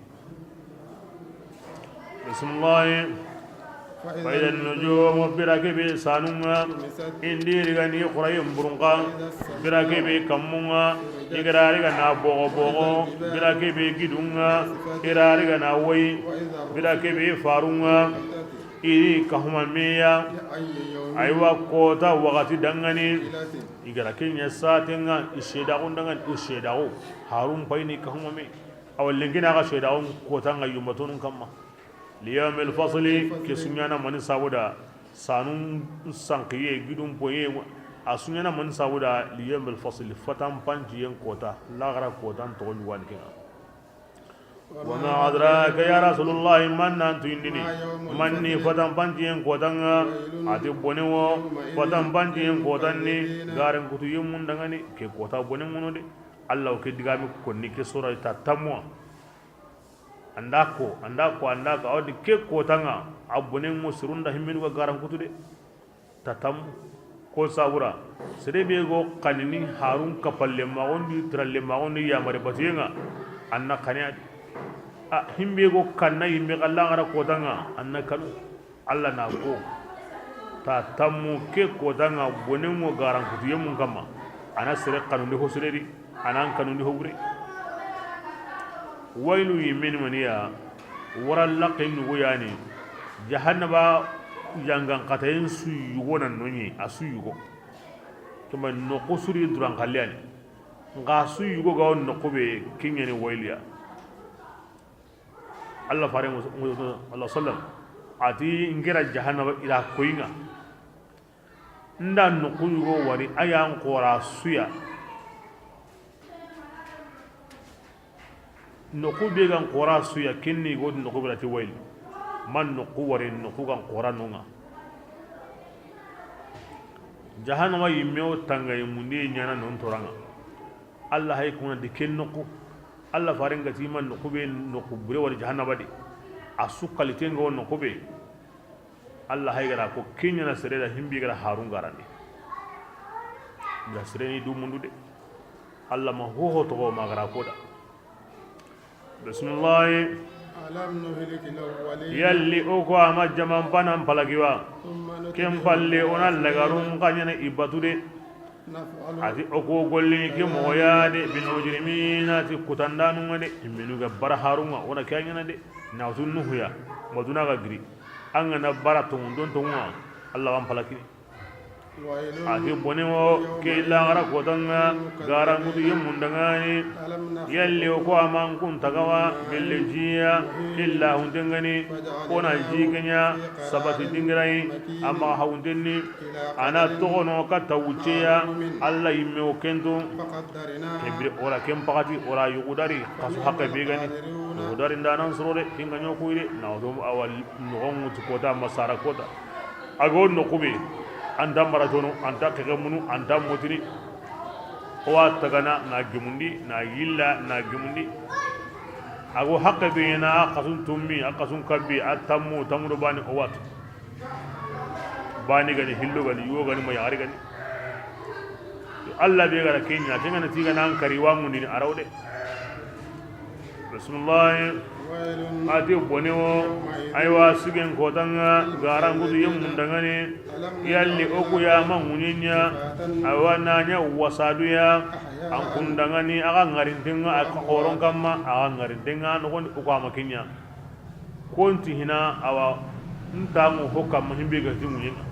Bismillahi. Fa idha nujumu, bira ke be sanunga. Indiri gani xurayen burunga. Bira ke be kammunga. Igarari gana bogo bogo. Bira ke be gidunga. Irari gana woyi. Bira ke be farunga. Iri kahuma meya. Aywa kota wakati dangani. Igara kenya satenga. Isedaxu dangani isedaxu. Harun payni kahuma me. Awa lenkina ga sedaxun kotanga yumbatonun kamma. Liyawmil fasli, ke suɲana mani sabuda, sanun sankiye, gidun poye, a suɲana mani sabuda, liyawmil fasli, fatanpanciyen kota, laxara kotan toxo ɲugani kenga. Wama adraka ya rasulullahi, man nan tuyindini, manni fatanpanciyen kotanga, ati bone wo, fatanpanciyen kotanni, garen kutu yemmun dangani, ke kota bone ŋono de. Alla wo ke digami konni ke sora ta tammuwa. Anda ko, anda ko, anda ko, awdi ke kotanga, a bonen ŋo sirunda himmenu ga garan kutu de. Tatam ko sabura, sere be go kanini harun kapalle ma gondi, tralle ma gondi, yamare batuyenga, anna kane adi. A himbe go kanna, himbe kalla ngara kotanga, anna kanu. Alla na ko, ta tammu ke kotanga, bonen ŋo garan kutu yemun kamma, ana sere kanundi ho sireri, ana an kanundi ho bure. Waylu yimmeni maniya, wara laqqen nugo yani, jahannaba yangan katayen su yugo na noɲi, a su yugo. Kema noqu suri duran kalle yani. Nga su yugo ga won noqu be, kinyani wayliya. Alla fare, Allah sallam, ati ngira jahannaba ira koyinga. Nda noqu yugo wari, ayan qora suya. Noqu be gan qora suya, kinni go noqu be rati wayli. Man noqu wari, noqu gan qora nonga. Jahannama yimme o tangay mundi ɲana non toranga. Allah hay kuna di ken noqu. Allah faren gati man noqu be, noqu bure wari jahannaba di. A su kaliten go noqu be. Allah hay gara ko kinyana sere da himbi gara harun garandi. Da sere ni du mundu de. Allah ma hoho to ma gara ko da. Bismillah. Alam nuhlikil awwalin. Yalli o ko ama jaman banan palagiwa. Thumma nutbi'uhum. Ken palle ona lagarun kanyana ibatu de. Naf'alu. Ati o ko golli ke moya de bil mujrimina, ti kutandanu ngade. Minu ga bara harunga ona kanyana de. Na tun nuhuya. Maduna ga giri. An ga na bara tongun don tongun ŋa, Allah wan palakini. A ti bone wo ke laaxara kootan ŋa, garankutu yemmun da ŋa ni. Yalli o ku a ma n kun taga wa gelle jiya, ke laahunten ŋa ni, o na ji ke ɲa sabati dingira yi, a maxa hawunten ni, a na toxono katta wucce ya, Alla yinme o ken tu. Ke bire o ra ken paxati, o ra yugu dari, xasu haqqe be ga ni. Yugu dari n da nan soro de, ken ga ɲo kuyi de, na o do awa noxon ŋutu koota, ma sara koota. A ga wo noqu be, an ta mara tono, an ta xexe munu, an ta motini. O wa tagana na gemundi, na yilla na gemundi. A ga wo haqqe be ɲa na, a xasun tummi, a xasun kabbi, a tammu, tammu do bani o wa tu. Bani ga ni, hillo ga ni, yugo ga ni, ma yaxari ga ni. Alla be ga ra ke ɲa, ke ŋa na ti ga na an kari wa mundini a ra wo de. Bismillahi. A ti bone wo, aywa, sigen kootan ŋa, garankutu yemmun da ŋa ni. Yalli o ku ya ma ŋuɲen ɲa, aywa, na ɲa wasadu ya, an kun da ŋa ni, a ga ŋarinten ŋa, a ka xoron kamma, a ga ŋarinten ŋa noxon di, o ku a ma ke ɲa. Konti hina awa, n ta ŋo ho kamma himbe ga ti ŋuɲen ŋa.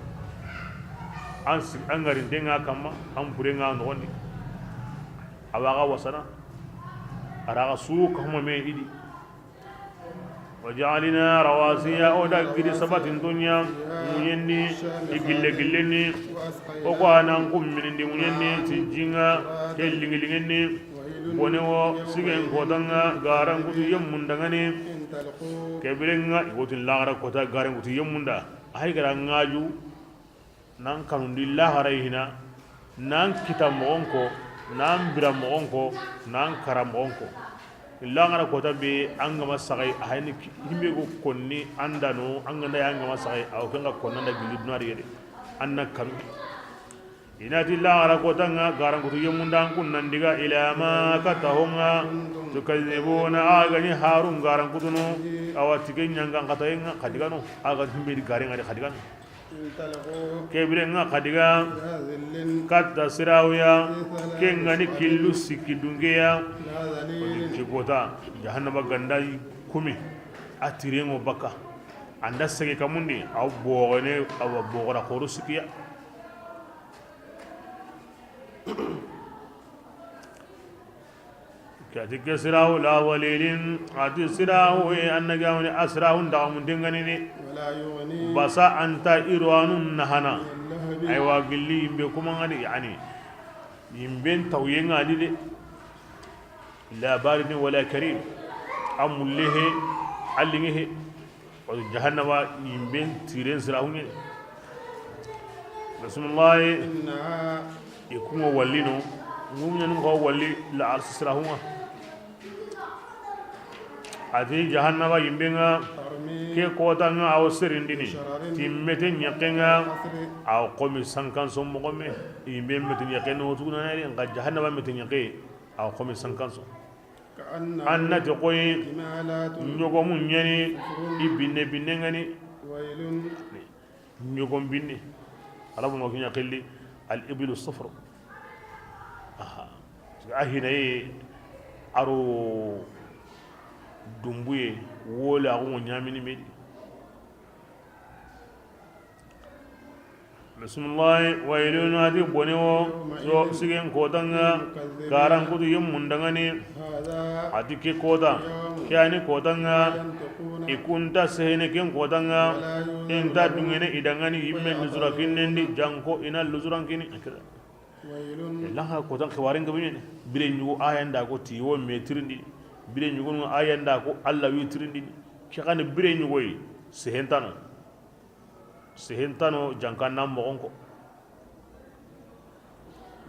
An si-, an ŋarinten ŋa kamma, an buren ŋa noxon di. Awa ga wasana. A ra ga su ka huma me i di. Wa ja'alna rawasiya, o da giri sabatin dunya, ŋuɲen di, i gille gillen ni. O ku a na an kun minindi ŋuɲen di, ti jin ŋa, ke lingi lingen ni. Bone wo, sigen kootan ŋa, garankutu yemmun da ŋa ni. Ke biren ŋa, i wo ti laaxara koota garankutu yemmun da. A hay ga ra ŋaju, nan kanundi laaxara yi hina, nan kita moxon ko, nan bira moxon ko, nan kara moxon ko. Laaxara koota be, an ga ma saxay, a hay ni ki-, himbe go konni an da no, an ga nda ya an ga ma saxay, a wo ken ga konna n da gilli duna di yere. An na kanu. I na ti laaxara kootan ŋa, garankutu yemmun da an kun nan diga, ila ma katta ho ŋa, tukazibuna, a ga ni harun garankutunu, awa ti ke ɲangan katayen ŋa, xa diga no, a ga himbe di garen ŋa di, xa diga no. Ke biren ŋa xa diga katta sirawu ya, ke ŋa ni killu sikki dunke ya. Ci koota, jahannaba ga nda kumi, a tiren ŋo bakka, an da sege kamundi, aw boxone, awa boxora xoro sikki ya. Ke a ti ke sirawu la walilin, a ti sirawu, e, an na ga woni a sirawu ndaxa mun dengani de. Basa an ta irwanun nahana. Aywa, gilli yimbe kuma ŋa di, yani. Yimben tawye ŋa di de. La baridin wala karim. A mulle he, a linge he. Wato jahannaba yimben tiren siraxu ɲe. Bismillahi. I kuŋo walli no. Ŋuɲanu ŋa walli la arsi siraxu ŋa. A ti jahannaba yimben ŋa. Ke koota ŋa a wo serindini ti mete ɲaxe ŋa. A wo xomi sankanso moxo me. Yimben mete ɲaxe no tugunanari ŋa jahannaba mete ɲaxe. A wo xomi sankanso. An na ti xoyi ɲogomu ɲani i binne binne ŋa ni. Ɲogom binne. Arabu no kiɲa xilli al ibilu sufru. Aha. A hinaye aro dumbuye wole a gongo ɲamini medi. Bismillahi, waylun, a ti bone wo, yo, sigen koota ŋa, garankutu yimmun da ŋa ni, a ti ke koota, ke a ni koota ŋa, i kunta sehene ken koota ŋa, i nta duŋene i da ŋa ni yimme luzura kinnen di, janko i na luzuran kini. Laha kootan xibaaren gabe ɲene, bire ɲugo a ya nda ko ti wo me tirindi, bire ɲugo a ya nda ko Alla wi tirindi, ke xa ni bire ɲugoyi, sehentano. Sehentano jankanna moxon ko.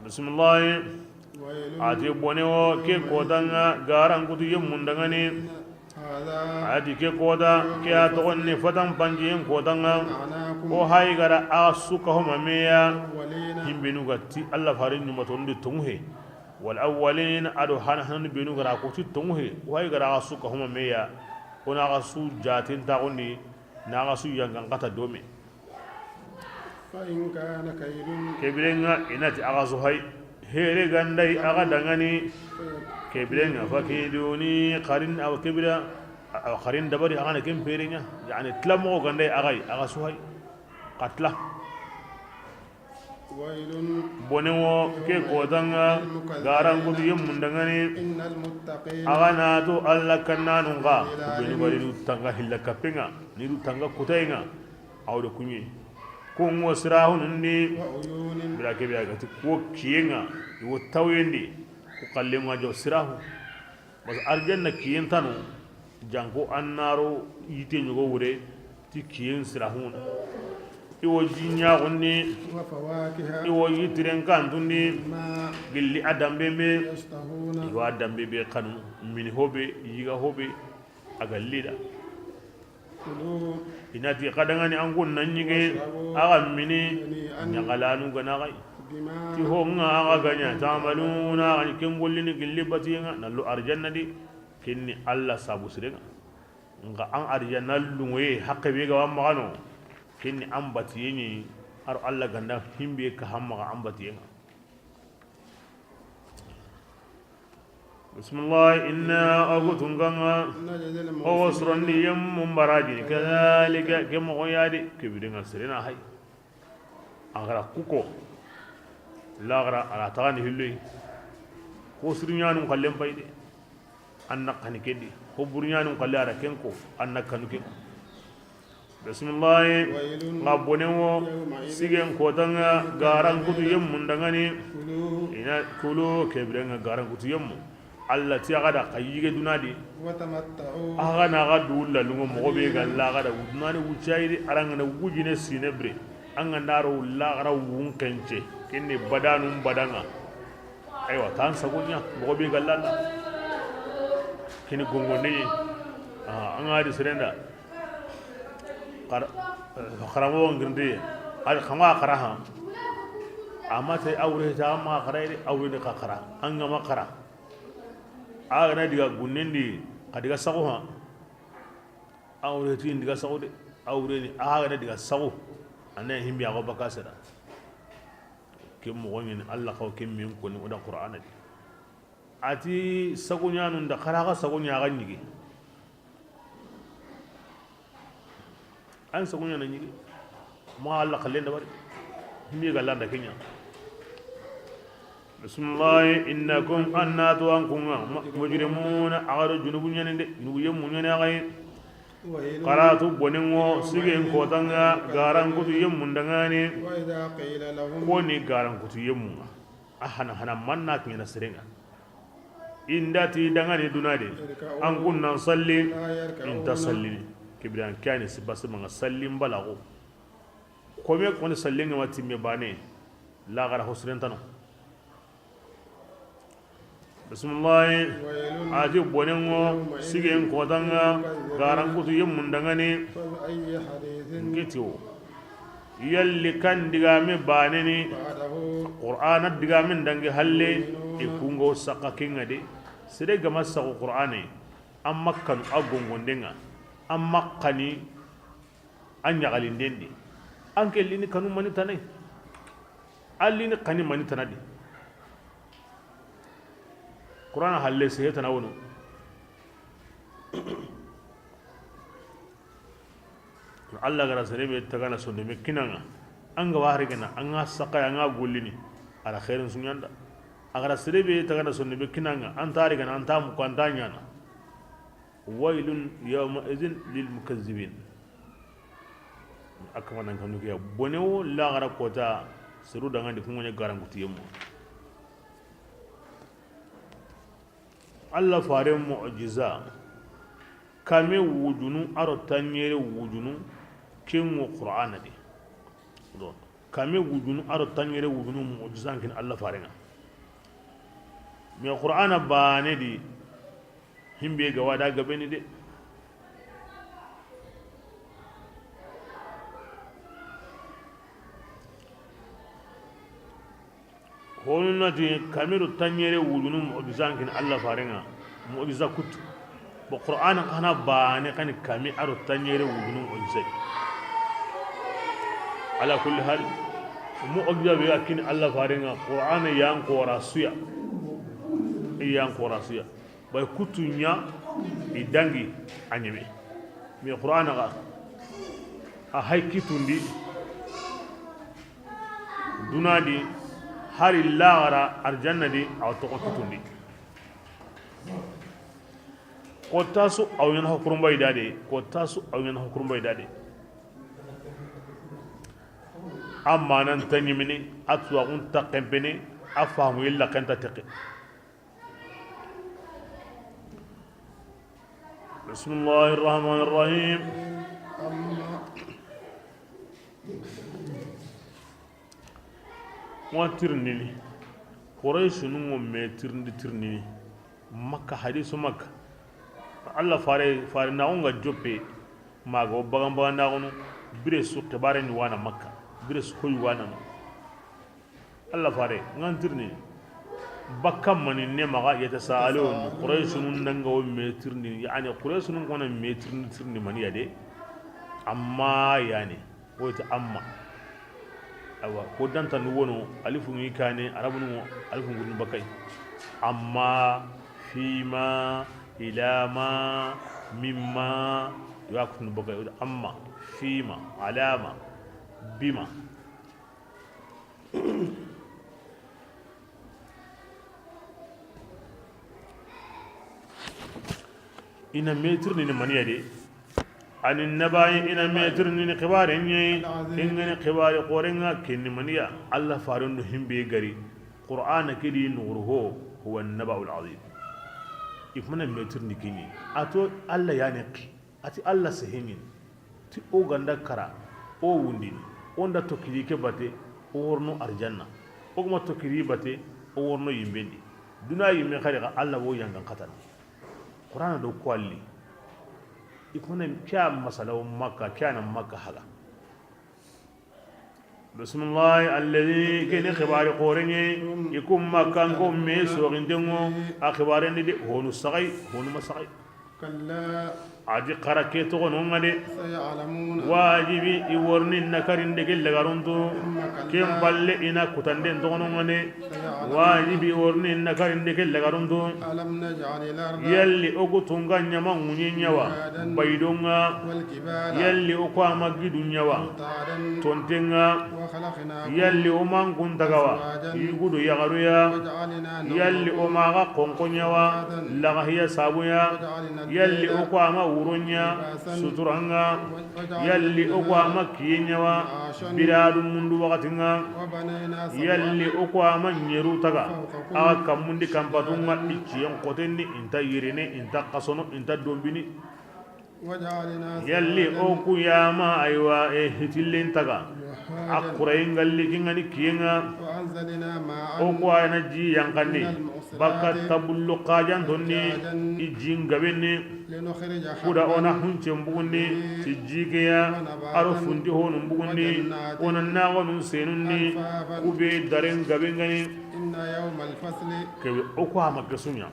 Bismillahi. A ti bone wo ke koota ŋa, garankutu yimmun da ŋa ni. A ti ke koota, ke a toxon ni fatan panjiyen koota ŋa. O hayi gara a su ka homa meya. Himbenu ga ti Alla fare ɲumaton di tongu he. Wal awwalin, a do hana hana benu gara ko ti tongu he. O hayi gara a su ka homa meya. O na a su jaten taxundi. Na a su yangan kata dome. Ke biren ŋa i na ti a ga su hay, here ga nda i a ga da ŋa ni. Ke biren ŋa, fakiduni, xarin, awa ke bira, awa xarin dabari a ga na ken pere ɲa. Yani, tila moxo ga nda i a ga yi, a ga su hay. Xa tila. Bone wo ke kota ŋa, garankutu yemmun da ŋa ni. A ga na tu Alla kannanun ŋa, ku benu ga ri du tanga hilla kappe ŋa, ni du tanga kutaye ŋa. Awa do kuɲi. Ku ŋa sirahunun di. Bira ke be a ga ti ku kiyen ŋa, i wo tawoyen di. Ku xallen ŋa jo sirahu. Parce que arjanna kiyen tanu, janko an na ro yite ɲogo wure ti kiyen sirahun. I wo ji ɲaxun di, i wo yitiren kantun di, gilli a danbe be, i wa danbe be kanu, mini ho be, yiga ho be, a ga li da. I na ti xa da ŋa ni an kun na ɲige, a ga mini, ɲaxalanu ga na xa yi. Ti ho ŋa a ga ga ɲa, tamaluna, a ga ni ken gollini gilli batiyen ŋa, na lo arjanna di, ken ni Alla sabu siren ŋa. Nxa an arjanna lungoye, haqqe be ga wa maxa no, ken ni an batiyen ɲi, a ro Alla ga nda himbe ka hamma ga an batiyen ŋa. Bismillah, inna a ga tu ŋa ŋa, o wa sorondi yemmun barajini, kadhalika, ke moxo ya di, ke bire ŋa sere na hay. A ga ra ku ko, laxara a ra taxani hilloyi, ko siriɲanun xallen pay de, an na xani ke di, ko buruɲanun xalle a ra ken ko, an na kanu ke. Bismillahi. Nxa bone wo, sigen kota ŋa, garankutu yemmun da ŋa ni. I na kulu, ke bire ŋa garankutu yemmu. Alla ti a ga da xa yige duna di. A ga na xa du lalunŋo, moxo be ga laxara duna ni wucayidi, a ra ŋa na wujine sine bire. An ga nda ro laxara wun kence, ken ni badanun bada ŋa. Aywa, tan sago ɲa, moxo be ga lalla. Kini gongonde ɲi. Ah, an ga di serenda. Xar-, eh, xaramoxo ngirndi. Al xama xara ha. Amma te awre ta amma xara ide, awre ni xa xara. An ga ma xara. A ga na diga gunnen di, xa diga sago ha. Awre ti diga sago de. Awre ni a ga na diga sago. An na himbi a go baka sera. Ke moxo ɲi ni Alla xaw ke min koni o da Qur'ana di. A ti sago ɲanun da, xara xa sago ɲa ga ɲigi. An sago ɲana ɲigi. Ma Alla xallen da bari. Himbi ga landa ke ɲa. Bismillahi, innakum, an na tu an kun ŋa, ma-, mujrimuna, a ga do junubu ɲaani de, junubu yemmu ɲaani a ga yi. Xaratu bonen ŋo, sigen kota ŋa, garankutu yemmun da ŋa ni. Ko ni garankutu yemmun ŋa. A hana hana manna kiɲana seren ŋa. I nda ti da ŋa ni duna de, an kun nan salli, i nta sallini. Ke bire an ke ya ni sibasi ma ŋa sallin balaxu. Kome koni sallen ŋa ma timme bane, laxara ho siren tano. Bismillahi. A ti bonen ŋo, sigen kota ŋa, garankutu yemmun da ŋa ni. N ke ti wo. Yalli kan digame bane ni, Qur'ana digamen dangi halle, i kun ŋa saxa ke ŋa de. Sere ga ma saxu Qur'ana, an ma kanu a gongonden ŋa, an ma xani a ɲaxalinden di. An ke lini kanu mani tana yi. An lini xani mani tana di. Qur'ana halle sehe tana wono. Alla ga ra sere be tagana sondonme kinan ŋa, an ga wari gana, an ga saxa ya, an ga gollini, a ra xeerin su ɲa an da. A ga ra sere be tagana sondonme kinan ŋa, an ta ri gana, an ta muku, an ta ɲaana. Waylun yawma idhin lil mukazzibin. A kama nan kanu ke ya. Bone wo laxara kota, seru da ŋa ni kun ŋa ɲa garankutu yemmu. Alla faren mu'jiza, kame wujunu a ro tanɲere wujunu, ken ŋo Qur'ana di. Don, kame wujunu a ro tanɲere wujunu mu'jizan kini Alla faren ŋa. Mais Qur'ana bane di, himbe ga wa da gabeni de. Honu na ti kame do tanɲere wujunu mu'jizan kini Alla faren ŋa, mu'jiza kutu. Bo Qur'ana xa na bane xa ni kame a ro tanɲere wujunu mu'jiza. Ala kulli hal, mu'jiza be ga kini Alla faren ŋa, Qur'ana yan kora su ya. Yan kora su ya. Bay kutu ɲa i dangi a ɲeme. Mais Qur'ana ga a hay kitundi. Duna di, hari laxara, arjanna di, a wa toxo kutundi. Ko tasu a wa ɲaana hokurunba yi da de, ko tasu a wa ɲaana hokurunba yi da de. A manan ta ɲimini, a tuwaxun ta xenpene, a famu illa xenta texe. بسم الله الرحمن الرحيم. Wa tirindini. Qurayshinu ŋo me tirindi tirindini. Makka, hadisu Makka. Allah fare, fare na ŋo ŋa joppe. Maga o bagan bagan na gono. Bire su xibare ni wana Makka. Bire su koy wana no. Allah fare ŋa n tirindini. Bakka mani ne maxa yatasaalun. Qurayshinu nanga o me tirindini. Yani Qurayshinu ŋo na me tirindi tirindi mani ya de. Amma yani. Wo ti amma. Awa, ko danta nu wono, alifu ngi kane, arabu nu alifu ngi bakay. Amma, fima, ilama, mimma, yo a kutunu bakay. Amma, fima, alama, bima. I na me tirindini maniya de. Ani nabayi, i na me tirindini xibare ɲa yi. Ken ga ni xibare xoore ŋa, ken ni maniya. Allah faren do himbe gari. Qur'ana ke di nuxuru ho, huwa naba'ul azim. I kuma na me tirindi ken ɲa yi. A to Allah ya ni xi. A ti Allah seheɲini ti o ga nda kara, o wundini, o nda tokkiri ke bate, o worno arjanna, o guma tokkiri bate, o worno yimbendi. Duna yimme xari xa Allah wo yangan xatana. Qur'ana do ko alli. I kone kya masala o Makka, kya na Makka haga. Bismillahi alladhi, keni xibari xoore ɲa yi. I kun Makkanko me soxinten ŋo a xibaren di de, honu saxay, honu ma saxay. A di xara ke toxono ŋa de. Wajibi i worni na karinde ke lagaruntu. Ken palle i na kutanden toxono ŋa de. Wajibi i worni na karinde ke lagaruntu. Yalli o ku tunga ɲama ŋuɲe ɲa wa? Baydon ŋa. Yalli o ku ama gidu ɲa wa? Tonten ŋa. Yalli o man kun taga wa? Yugu do yaxaru ya. Yalli o maxa xonxo ɲa wa? Laxahiya sabu ya. Yalli o ku ama wuro ɲa? Suturan ŋa. Yalli o ku ama kiye ɲa wa? Biradu mundu waxatin ŋa. Yalli o ku ama ɲeru taga? Axa kanmundi kanpatun ŋa, i ciyen xoten ni, i nta yirene, i nta xasono, i nta dombini. Yalli o ku yama, aywa, e hitillen taga? A xurayi ngalli kingani kiyenga. O ku ayana ji yankandi bakka tabullu xajanton ni, i jin gaben ni. Kuda o na huncen bugundi ti jikeya, aro funti honun bugundi, o na naxonun senun ni, kube daren gaben gani. Kebe o ku ama kesunya.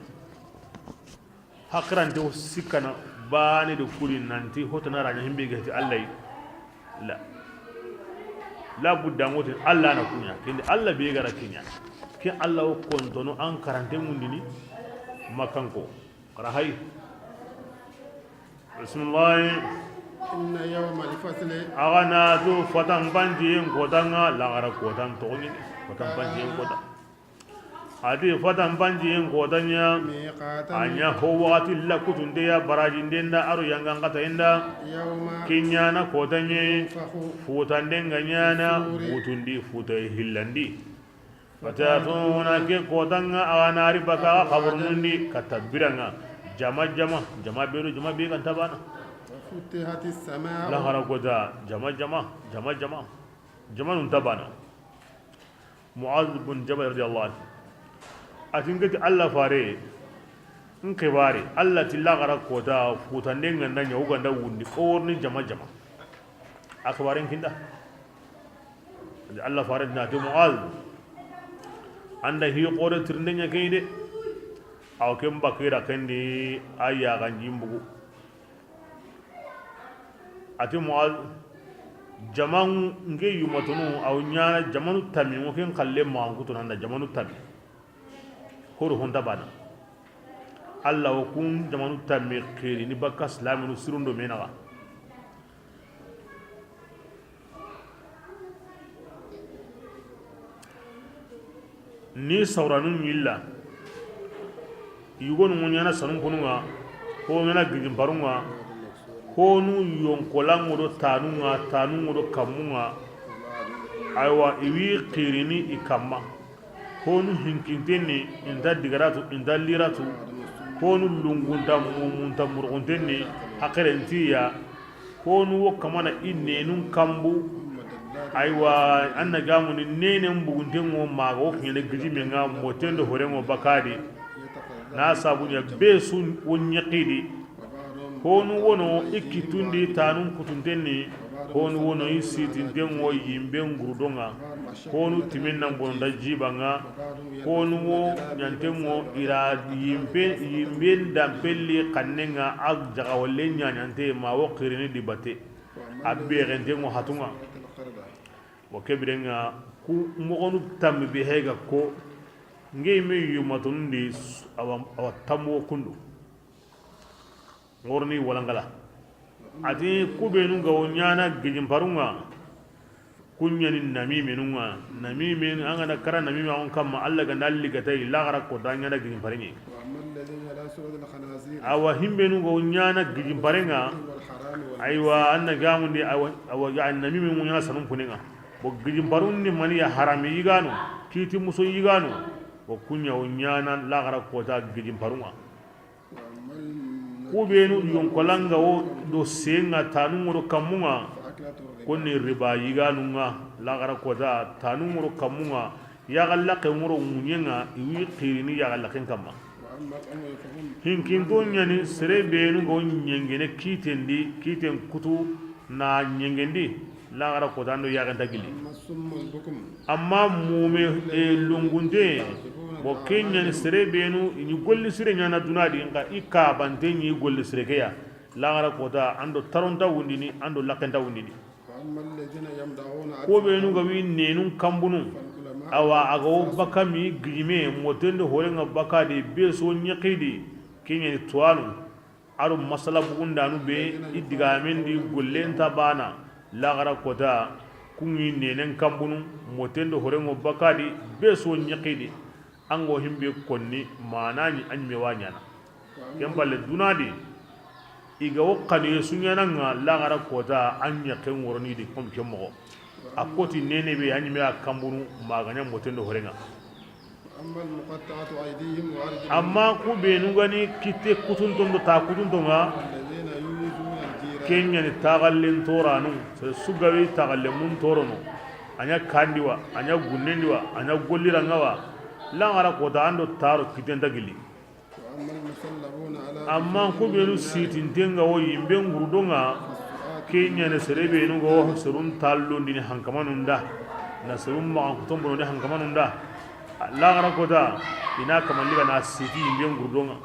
Hakirante wo sikkana bane do kuli nanti hotana raɲa himbe gati Allah yi. La. La budda ngoti Allah na kunya. Kende Allah be gara kinya. Ke Allah wo kontono an karante mundini Makkanko. Kara hay. Bismillah. Inna yawmal fasli. Axa na tu fatan banjiyen kotanga, laxara kotan toxoni. Fatan banjiyen kota. A ti fatan banjiyen kota ɲa. A ɲa ho waxati lakutunde ya, barajinden da, aro yangan kata inda. Kiɲana kota ɲe. Futanden ga ɲana butundi, futa hillandi. Fatatuna ke kotanga, axa na ri baka xaburnundi kata biranga. Jama jama, jama beru, jama be ganta bana. Laxara kota jama jama, jama jama. Jamanun ta bana. Muaz bin Jabal radiyallahu anhu. A ti n gati Allah fare, n xibari, Allah ti laxara kota futanden ganda ɲa, o ganda wundi, o worni jama jama. A xibaren kinda. Allah fare na ti Muaz, anda hi xore tirinde ɲa kay de. Aw ken bakira kendi a yaxanjin bugu. A ti Muaz, jaman nge yumatunu, aw ɲana jamanu tammi, ngo ken xalle maxan kutunu anda jamanu tammi. Horo honta bana. Allah wo kun jamanu tammi xiri ni bakka silaminu sirundo menaxa. Ni sawranu ɲilla, yugonu ŋo ɲaana sanunkunun ŋa, ho ɲaana gijimparun ŋa, honu yonkolan ŋo do tanun ŋa, tanun ŋo do kammun ŋa. Aywa, i wi xirini i kamma. Honu hinkinten ni, i nta digaratu, i nta liratu. Honu lungunta, mumunta murgunten ni, haqilen nti ya. Honu wo kamana i nenun kanbu. Aywa, an na gamuni nenen bugunten ŋo maxa wo kiɲene gijimen ŋa, moten do horen ŋo bakadi. Na sabu ɲa be su wo ɲexidi. Honu wono i kittundi tanun kutunten ni. Honu wono i sitinten ŋo yimben gurudon ŋa. Honu timen nan bononda jiban ŋa. Honu wo ɲanten ŋo i ra yimbe, yimben danpelli xannen ŋa, a jaxawallen ɲaɲante ma wo xirini di batte. A bexenten ŋo hatun ŋa. Wo ke biren ŋa ku moxonu tammi be hega ko ngey me yumatunun di. Awa, awa tammu wo kundu. Ŋorni walangala. A ti ku benu ga wo ɲaana gijimparun ŋa. Ku ɲa ni namimenun ŋa. Namimen, an ga na kara namime on kamma, Alla ga na ligata i laxara kota ɲaana gijimparen ŋa. Awa himbenu ga wo ɲaana gijimparen ŋa. Aywa, an na gamundi, awa, awa, ya namime ŋo ɲaana sanunkunen ŋa. Bo gijimparun ni mani ya, harami yigano, kiti muso yigano. Bo ku ɲa wo ɲaana laxara kota gijimparun ŋa. Ku benu yonkolan ŋa wo do sen ŋa, tanun ŋo do kammun ŋa. Konni riba yiganun ŋa, laxara kota tanun ŋo do kammun ŋa. Yaxallaxen ŋo do ŋuɲen ŋa, i wi xirini yaxallaxen kamma. Hinkinto ɲa ni sere benu ga wo ɲengene kitten di, kitten kutu na ɲengendi. Laxara kota an do yaxen nta gilli. Amma mume, e, lungunte, bo ke ɲa ni sere benu i ɲi golli sire ɲaana duna di, nxa i kabante ɲi golli sire ke ya. Laxara kota an do taron nta wundini, an do laxen nta wundini. Ko benu ga wi nenun kanbunu, awa, a ga wo baka mi gijime, moten do horen ŋa bakadi, be so ɲexidi, ke ɲa ni tuwanu. A do masala bugundanu be i digamen di gollen nta bana, laxara kota, ku ŋi nenen kanbunu, moten do horen ŋo bakadi, be so ɲexidi, an ga wo himbe konni, mana ɲi a ɲime wa ɲaana. Ken palle duna di, i ga wo xanuye su ɲaana ŋa, laxara kota, an ɲaxen ŋoroni di, comme ken moxo. A koti nene be, a ɲime a kanbunu, ma ga ɲa moten do horen ŋa. Amma ku benu ga ni kitte kutunton do ta kutunton ŋa, ke ɲa ni taxallen toranu, sere su ga wi taxallen mun torono, a ɲa kandi wa, a ɲa gunnendi wa, a ɲa golliran ŋa wa, laxara kota an do taro kitten nta gilli. Amma ku benu sitinten ga wo yimben gurudon ŋa, ke ɲa ni sere benu ga wo serun tallondini hankamanun da, na serun maxan kuton bonondi hankamanun da. Laxara kota, i na kamalli ga na siti yimben gurudon ŋa.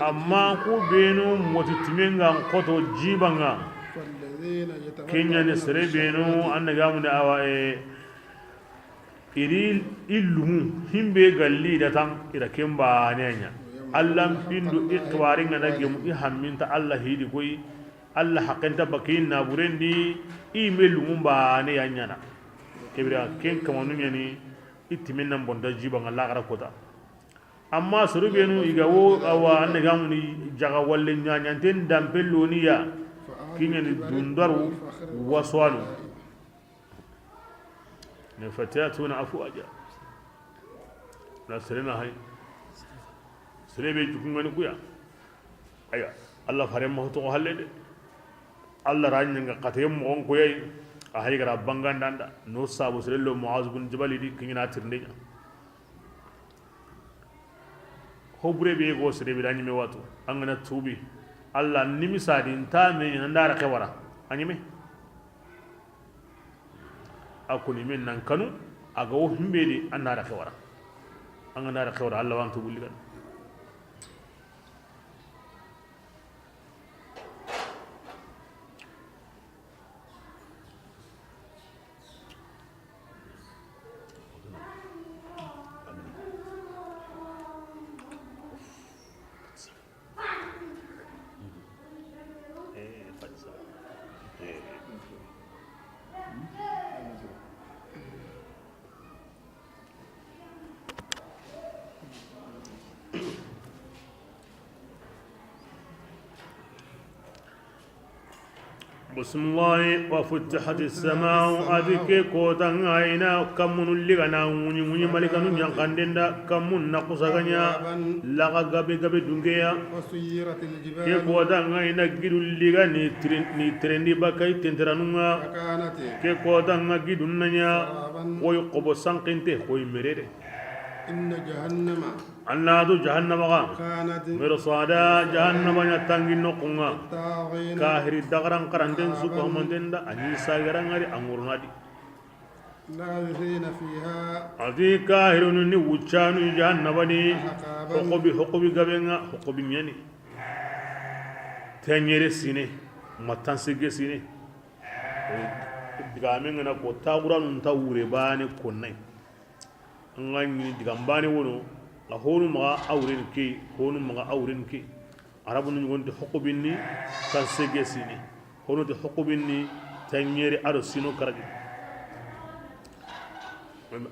Amma ku benu moti timen ga n xoto jiban ŋa, ke ɲa ni sere benu an na gamundi awa, e, i ri i lumu himbe galli da tan, i ra ken bane ɲa. Alla n pindu i xibarin ŋa na gemu i hamminta Alla hidi koy, Alla haqqen nta baki naburen di, i me lumu bane ya ɲaana. Ke bire ken kamanu ɲa ni i timen nan bonta jiban ŋa laxara kota. Amma soro benu i ga wo, awa, an na gamundi jaxawallen ɲaɲanten danpelloni ya, ke ɲa ni dundaru waswanu. Ne fatiyatuna afuwaja. Na sere na hay. Sere be jukun ŋa ni ku ya. Aya, Alla fare ma to halle de. Alla ra ɲa ŋa xate moxon ko yayi. A hay ga ra bangandanda. No sabu sere lo Muaz bin Jabal di kiɲina tirnde ɲa. Ho bure be go sere be da ɲime watu. An ga na tubi. Alla nimisa di nta me ɲa nda ra xewara. A ɲime. A koni men nan kanu, a ga wo himbe di, an na da xewara. An ga na da xewara, Alla wa an tubulli gana. Bismillahi. Wa futtihati samau, a ti ke kota ŋa i na kammunu liga na ŋuɲi ŋuɲi, malikanu ɲankanden da, kammun na kusa ga ɲa, laga gabe gabe dunkeya. Ke kota ŋa i na gidu liga ni tren-, ni terendi bakay tenteranun ŋa. Ke kota ŋa gidun na ɲa koy xobo sankinte, koy merere. An na tu jahannama ga. Mirsada, jahannama ɲa tangi noxun ŋa. Kahiri dagaran karanten su ko manten da, a ni sagara ŋari a ŋuruna di. A ti kahirunu ni wuccanu jahannama ni. Hokobi, hokobi gabe ŋa, hokobi ɲani. Tenyere sine, matan sege sine. Digamen ŋa na ko taxuranun ta wure bane konnay. An ga ɲi digan bane wono, a honu maxa a wuren ke, honu maxa a wuren ke. Arabunu ɲugonti hokobinni, kan sege sine. Honu ti hokobinni, tanyere ado sino karagi.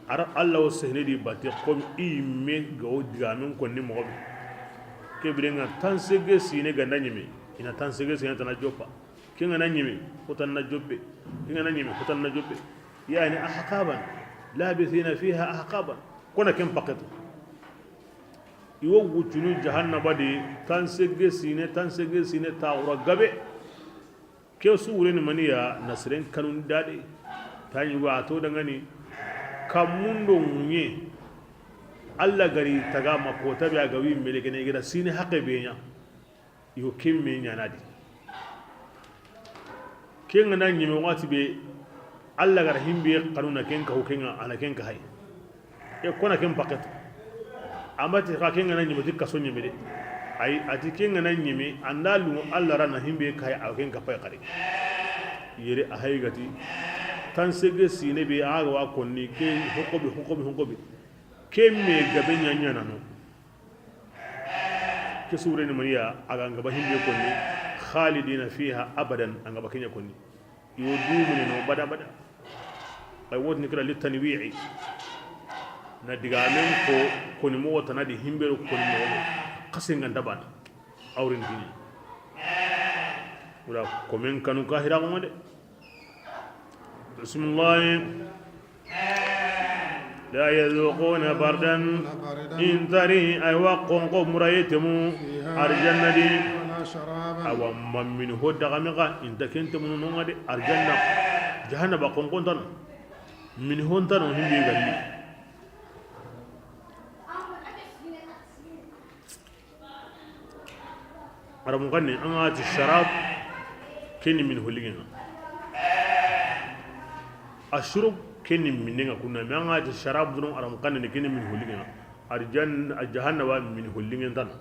Ara Allah wo sehne di bate, komi i yimme ga wo digamen konni moxo be. Ke biren ŋa tan sege sine ga na ɲeme, i na tan sege sine tana joppa. Ke ŋa na ɲeme, hotan na joppe. Ke ŋa na ɲeme, hotan na joppe. Yani ahqaban, labithina fiha ahqaban. Kona ken paketu. I wo wuccunu jahannaba di, tan sege sine, tan sege sine, taxura gabe. Ke su wureni maniya, na siren kanun dade. Taɲi wa to dangani. Kammundo ŋuɲe. Allah gari taga ma kota be a ga wi melekene i ga da sine haqe be ɲa. Yo, ken me ɲana di. Ken ga na ɲeme waxati be, Allah ga ra himbe xanu na ken kahu ken ŋa, a na ken kahay. E kona ken paketu. Amati xa ken ga na ɲeme ti kaso ɲeme de. Ay, a ti ken ga na ɲeme, an da lu Allah ra na himbe kahay, a ken kapay xari. Yere a hay gati. Tan sege sine be a ga wa konni ke hokobi, hokobi, hokobi. Ken me gabe ɲaɲana no. Ke sureni maniya, a ga ngaba himbe konni, khalidina fiha abadan, a ngaba kenya konni. Yo dumune no bada bada. Ay wotni kira litanwi'i. Na digamen ko koni mo wotana di himbe ro koni mo. Kasengan dabana. Awrin dini. Wala komen kanu kahira mo de. Bismillahi. La yadhuquna bardan. Intari ay wa konko murayetemu. Arjanna di. Awa mamini ho daga mega inta kente munu nonga de arjanna. Jahannaba konko ntano. Mini ho ntano himbe galli. Aramu xanne, an ga ti sharab, ke ni min holinŋe ŋa. Ashurub, ke ni minne ŋa kunna, mais an ga ti sharab dron, aramu xanne ni ke ni min holinŋe ŋa. Arjan, jahannaba min holinŋe ntano.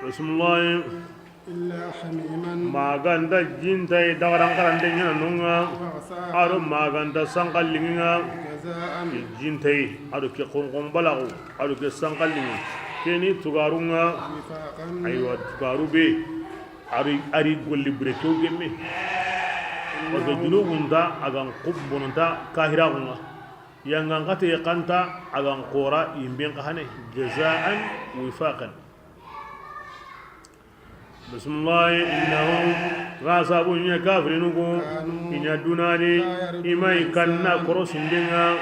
Bismillahi. Illa hamiman. Maganta jintayi dagaran karante ɲana nonga. Wa ghassaqa. Ado maganta sankallinga. Jazaan. Jintayi ado ke konkon balagu ado ke sankallinga. Keni tugarunga. Wifaqan. Aywa tugaru be. Ari, ari golli bure kew gemme. Parce que junubunta agan kub bononta kahiraxunga. Yangan xate xanta agan xora yimben xa hane. Jazaan wifaqan. Bismillahi, innahum, ga sabu ɲa kafirinu ko, i ɲa dunadi, i ma i kanna korosindenga,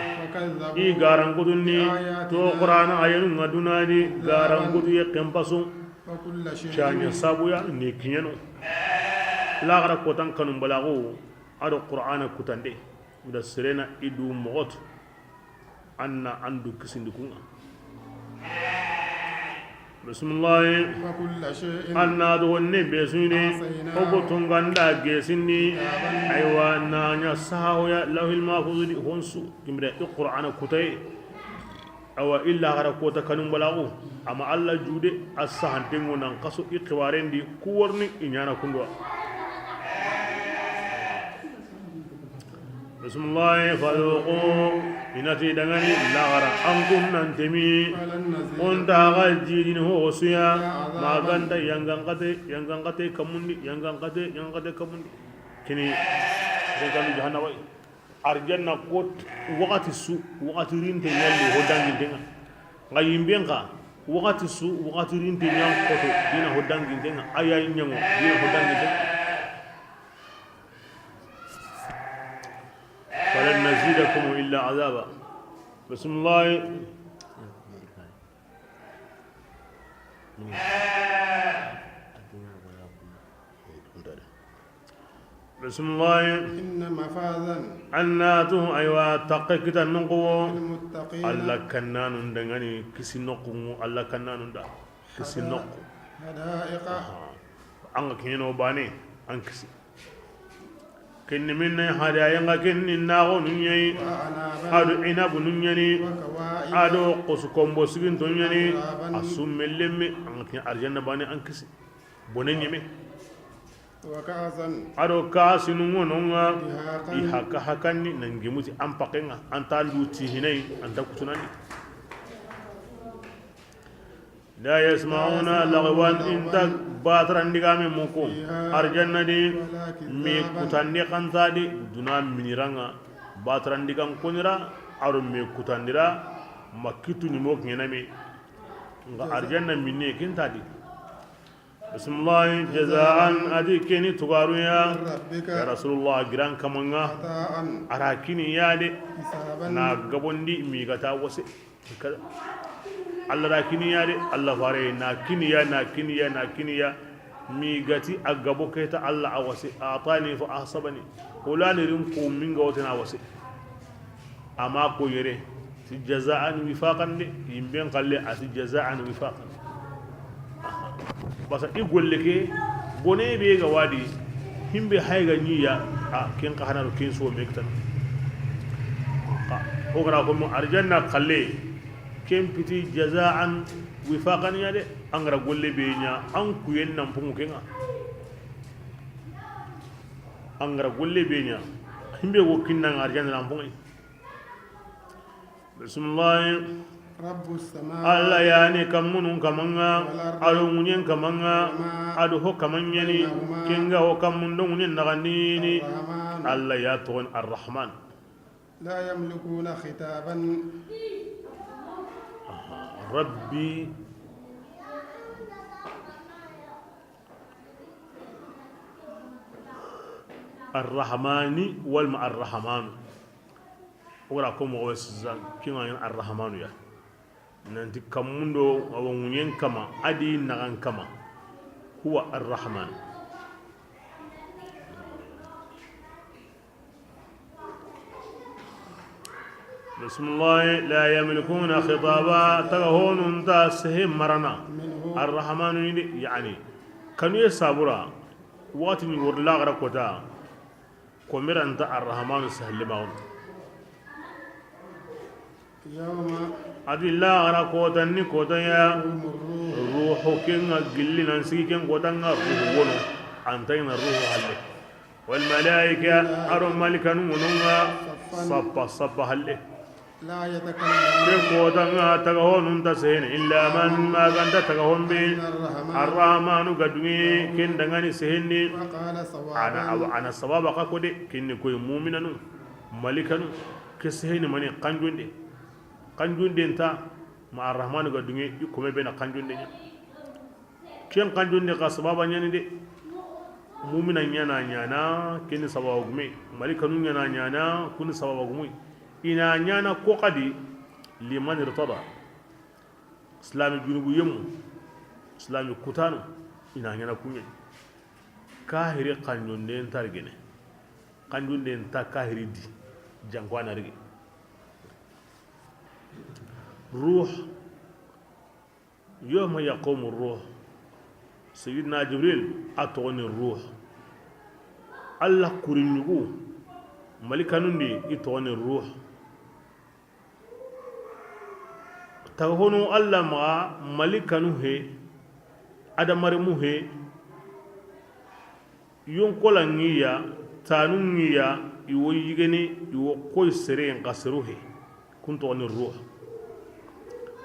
i garankutunni, to Qur'ana ayanunga dunadi, garankutu ye kempasu, caɲa sabuya ni kiɲano. Laxara kotan kanun balaxu, ado Qur'ana kutande, da serena idu moxotu. Anna andu kisindi kunga. Bismillahi. Wa kulla shay'in. Anna do wonne be suni. Ahsaynahu. Ogo tunganda gesindi. Kitaban. Aywa nanya sahoya lawhil mahfuz di honsu. Kimre i Qur'ana kutay. Awa illa gara kota kanun balagu. Ama Allah jude asahantengo nan kaso i xibarendi kuwarni i ɲana kundwa. Bismillahi, fadhuqu, i na ti dangani laxara, an kun nan temi, on ta ga jidini ho suya, maganta yangankate, yangankate kamundi, yangankate, yangankate kamundi. Kini, kini kanu jahannaba. Arjanna kot, wakati su, wakati rinte ɲalli ho dangintenga. Xa yimben xa, waxati su, waxati rinte ɲan xoto, dina ho danginten ŋa, a ya ɲaŋo, dina ho danginten ŋa. Falan nazidakum illa azaba. Bismillah. Bisimilahi. Inna mafazan. Annatu, aywa, takke kita nunkuwo. Lilmuttaqina. Alla kannanun dangani kisi nokku, Alla kannanun da kisi nokku. Hadaiqa. An ga kiɲeno bane, an kisi. Kenni minne hadaya nga kenni naxo nu ɲayi. Wa anaban. Ado inabu nu ɲani. Wa kawa'iba. Ado kosu kombo siginto ɲani. Atraban. A summe lemme, an ga kiɲe arjanna bane, an kisi. Bone ɲeme. Ado kaasinu ŋono ŋa, i haka hakanni, nan gemuti an pakenŋa, an ta ndu ti hinai, an ta kutunani. La yasmauna lagwan, inta batarandigame muku arjanna di, me kutandi kantadi duna miniranŋa, batarandigan konira, aro me kutandira, ma kitu ni mo ŋename. Nga arjanna minne kintadi. Bisimilahi, jazaan, adi keni tugaruya. Ya Rasulullah, giran kamanŋa. Ara kini ya de. Na gabondi mi gata wase. Allah da kini ya de, Allah fare na kini ya, na kini ya, na kini ya. Mi gati a gabo keta Allah a wase. Atani fa ahsabani. Hulani rin ko minga wote na wase. Ama ko yere ti jazaan wifaqan de, yimben kalle a ti jazaan wifaqan. Basa i golle ke bone be ga wadi, himbe hayga ɲiya, a ken ka hanaro ken so mektan. Ka o gara ko mo arjanna kalle, ken piti jazaan wifaqan ya de, an gara golle be ɲa, an kuyen nan pungu kenŋa. An gara golle be ɲa, himbe wo kinnan arjanna nan pungu. Bisimilahi. Rabbus samawati. Allah yani kammunun kamanŋa, wal ardi, ado ŋuɲen kamanŋa, wama, ado ho kamanɲani, bainahuma, kenga ho kammun do ŋuɲen naxandini. Arrahman. Allah ya toxon Arrahman. La yamlikuna khitaban. Aha. Rabbi. Arrahmani walma Arrahmanu. O gara ko moxo be sisan, kinga ɲan Arrahmanu ya. Nanti kammundo awa ŋuɲen kama, adi naxan kama. Huwa Arrahman. Bisimilahi, la yamlikuna khitaba, taga honun ta sehe marana. Arrahmanu ni de, yani. Kanu ye sabura, wakati ni wori laxara kota, komeranta Arrahmanu sahli maun. Adi laxara kotan ni kotaya, ruhu kenga gilli nan sigi ken kotanŋa ruhu wono, antayina ruhu halle. Wal malaika, aro malikanu ŋononŋa, sappa sappa halle. Ke kotanŋa taga honun ta sehene, illa man, maganta taga hombe Arrahmanu ga dunge ken dangani sehenni. Ana, awa, ana sababa ka kode, kinni koy muminanu, malikanu, ke seheni mani kanjonde. Kanjonde nta ma Arrahmanu ga dunge i kome bena kanjonde ɲa. Ken kanjonde xa sababa ɲani de. Mumina ɲana ɲana, keni sababa gume. Malikanu ɲana ɲana, kuni sababa gume. Ina ɲana ko xadi, liman irtada. Islami junubu yemu, islami kutanu, ina ɲana kuɲe. Kahiri kanjonde nta rigene. Kanjonde nta kahiri di. Janko ana rige. Ruh. Yawma yaqumu ruh. Sayyidina Jibril a toxoni ruh. Allah kuriɲugu, malikanundi i toxoni ruh. Taga hono Allah maxa, malikanu he, adamarimu he. Yonkola ŋiya, tanu ŋiya, i wo yigeni, i wo koy sere nxa seru he. Kun toxoni ruh.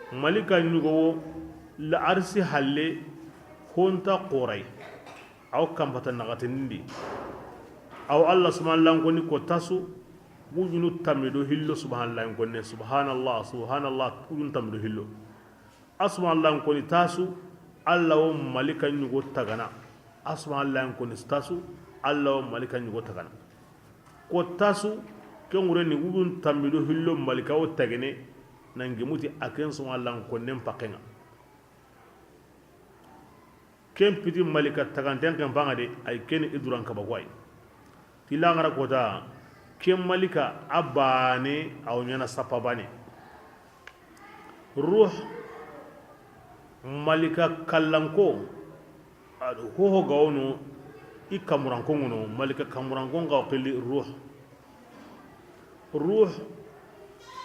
Malika ɲugo wo la arsi halle, honta xoray. Aw kampata naxatenindi. Aw Allah subhanallah koni ko tasu, wujunu tammi do hillo subhanallah konne, subhanallah, subhanallah, wujunu tammi do hillo. Asuma Alla n koni tasu, Alla wo malika ɲugo tagana. Asuma Alla n koni tasu, Alla wo malika ɲugo tagana. Ko tasu, ken ŋure ni wudun tammido hillo malika wo tagene, nan gemuti a ken suma Alla n konnen pakenga. Ken piti malika taganten ken paŋa de, ay ken i duran kaba ko ay. Ti laŋara kota, ken malika a bane, a wo ɲana sappa bane. Ruh, malika kallanko, a do hoho ga wono, i kamuranko ŋono, malika kamuranko ŋa wo xilli ruh. Ruh,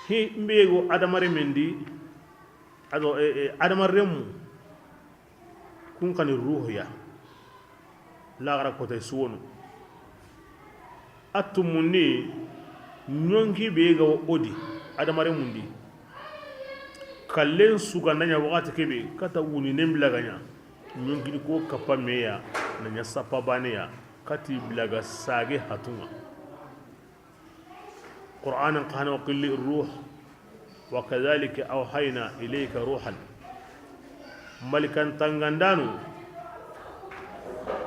hi mbe go adamare mendi, a do, e, e, adamare mu. Kun xa ni ruhu ya. Laxara kotay suwono. A tumundi, ɲonki be ga wo o di, adamare mundi. Kallen suganda ɲa waxati kebe, kata wuni nen bilaga ɲa. Ɲonkini ko kappa meya, na ɲa sappa baneya, kati bilaga sage hatunga. Qur'anan xa na wo xilli ruh, wa kadhalika awhayna ilayka ruhan. Malikan tangandanu,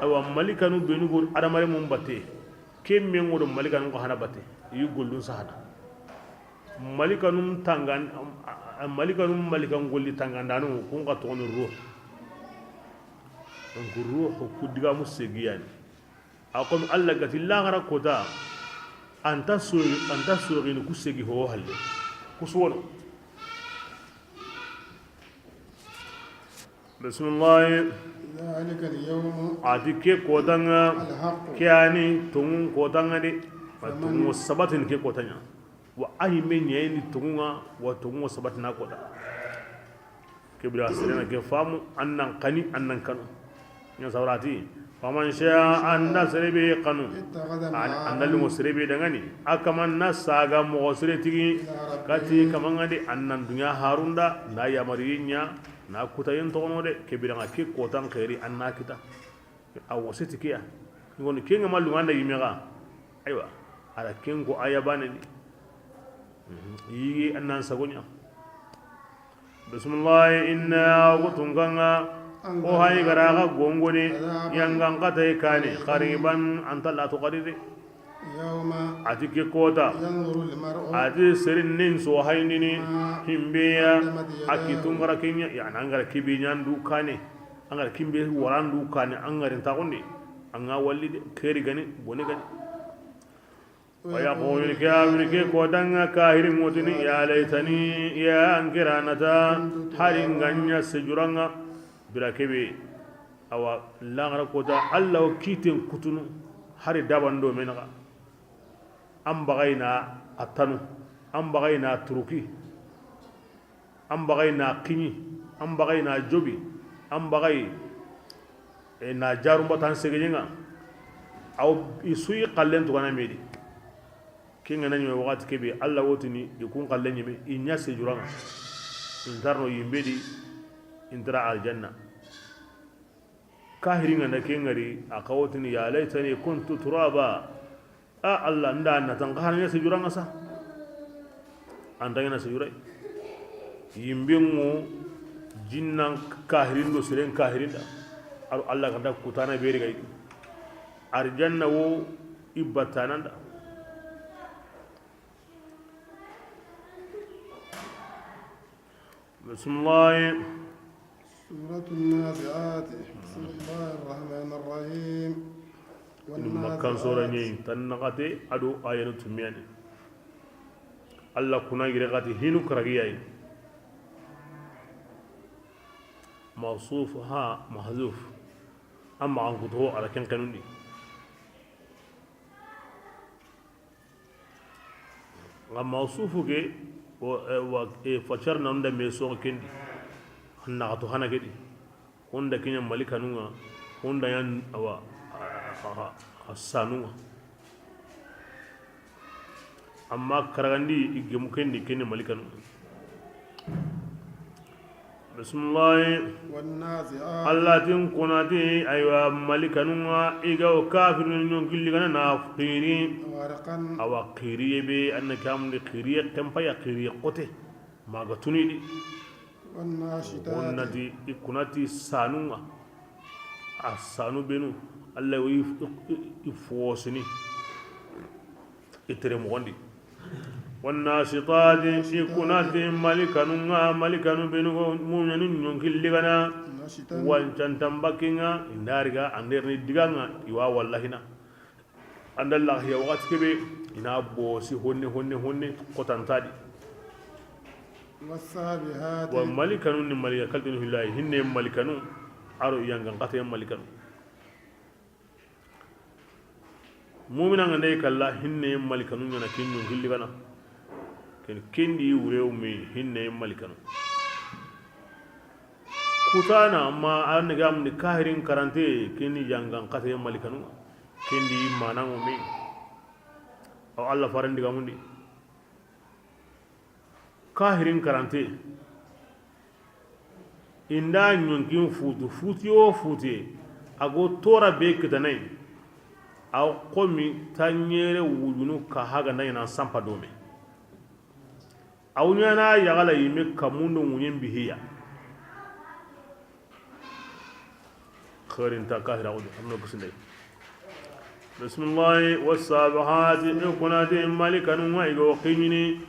awa malikanu benu go adamare mun batte, ke men ŋo do malikanu xa hana batte, yi gollun sahana. Malikanun tangan, malikanun malikan golli tangandanu, kun xa toxoni ruh. Donc ruh ku digamu segiyani. A komi Alla gati laxara kota, anta so, anta soxini ku segi ho halle. Ku suwono. Bismillahi. Dhalika al-yawm. A ti ke kotanga, al-haqq, ke ani tongun kotanga de. Wa tongu sabatin ke kotanya. Wa a yi me ɲeyini tonŋunŋa, wa tonŋunŋo sabatina kota. Ke bira serena ke famu, an nan xani, an nan kanu. Ɲa sawrati, faman sha, an da sere be xanu. Ittakhadha, an da linŋo sere be dangani. A kaman na saga moxo sere tigi. Ila rabbihi. Kati kaman ŋa di an nan dunya harunda, na yamariye ɲa, na kutayen toxono de, ke bira ŋa ke kotan xeri an na kita. A wasiti kiya. Ngoni kenga malu nganda yimega. Aywa. Ala kengo aya banani. Yigi annan sagonya. Bismillah, inna gutunganga. O hay garaga gongoni. Yangan katay kani. Qariban, anta la tuqariri. Yawma. Ati ke kota. Yanzuru al-mar'u. Ati serin nin so haynini. Ma. Himbeya. Qaddamat yadahu. Aki tungara kenya. Ya nangara kibi nyandu kane. An ga da kimbe warandu kane, an ga rin taxundi, an ga walli de, keri gani, boni gani. Wa yaqulu kafir, ke ko danga kahiri mutini, ya laitani, ya an kiranata, hari nganya sejuranga, bira kebe, awa, langara kota, Allah o kiten kutunu, hari dabando menaga. An bagayna atanu, an bagayna turuki. An bagay na kiɲi, an bagay na jobi, an bagay, e, na jarumba tan segeɲenga. Aw i suyi xallen tugana medi. Kenga na ɲime waxati kebe, Allah wotini i kun xallen ɲime, i ɲa sejuranga. Intarno yimbedi, intara aljanna. Kahiri nganda ke ngari, a kawotini, ya laitani kuntu turaba. A Allah, nda na tan kahar ɲa sejuranga sa. Anta ɲa sejurai. Yimbengo jinnan kahirin do seren kahirinda. Aro Allah kanta kutana beri gai. Arjanna wo ibatananda. Bismillahi. Suratu Nazi'ati. Bismillahi rahmani rahim. Ini Makkan sura ɲi, tan naxate ado ayanu tumiyani. Allah kuna gire xati hinu karagiyayi. Mawsuf ha mahzuf. Amma an kuto ala ken kanundi. Nga mawsufu ke, o, e, wa, e, facar na nda me soxo kendi. An naxato hana kedi. Honda kenya malikanunga, honda yan awa, a, a, a, a sanunga. Amma karagandi i gemu kendi keni malikanunga. Bismillahi. Wannazi'at. Allah tin kunati, aywa, malikanunga, iga o kafirinu ɲon gilli gana na xiri. Gharqan. Awa xiriye be, anna kamundi xiriye kempaya xiriye kote. Maga tunidi. والناشطات. Wonnati i kunati sanunga. A sanu benu, Allah yi i fosini. I tere moxondi. والناشطات, i kunati malikanunga, malikanu benu go muñanu ñonki ligana. نشطا. Wancantan bakkinga, indariga anderni diganga, iwa wallahina. Anda lahiya waxati kebe, ina bosi honne, honne, honne, kotantadi. والسابحات. Wa malikanu ni malika kaltinu hillahi, hinne malikanu, aro yangan kate malikanu. Mumina nga ndey kalla hinne malikanu ñana ken ñon hilli gana. Ken kendi wurew me hinne malikanu. Kutana ma an ga amni kahirin karante kendi yangan kate malikanu. Kendi manango me. Aw Allah faran diga mundi. Kahirin karante. Inda ñonkin futu, futi o futi, a go tora be kitanai, a xomi tanyere wujunu ka haga na ina sampa dome. A wuñana yagala yime kamundo ŋuñen bihiya. Xeerinta kahira wudi, amno gisindey. Bismillahi, والسابحات, i kunati malikanu nga i go xiñini.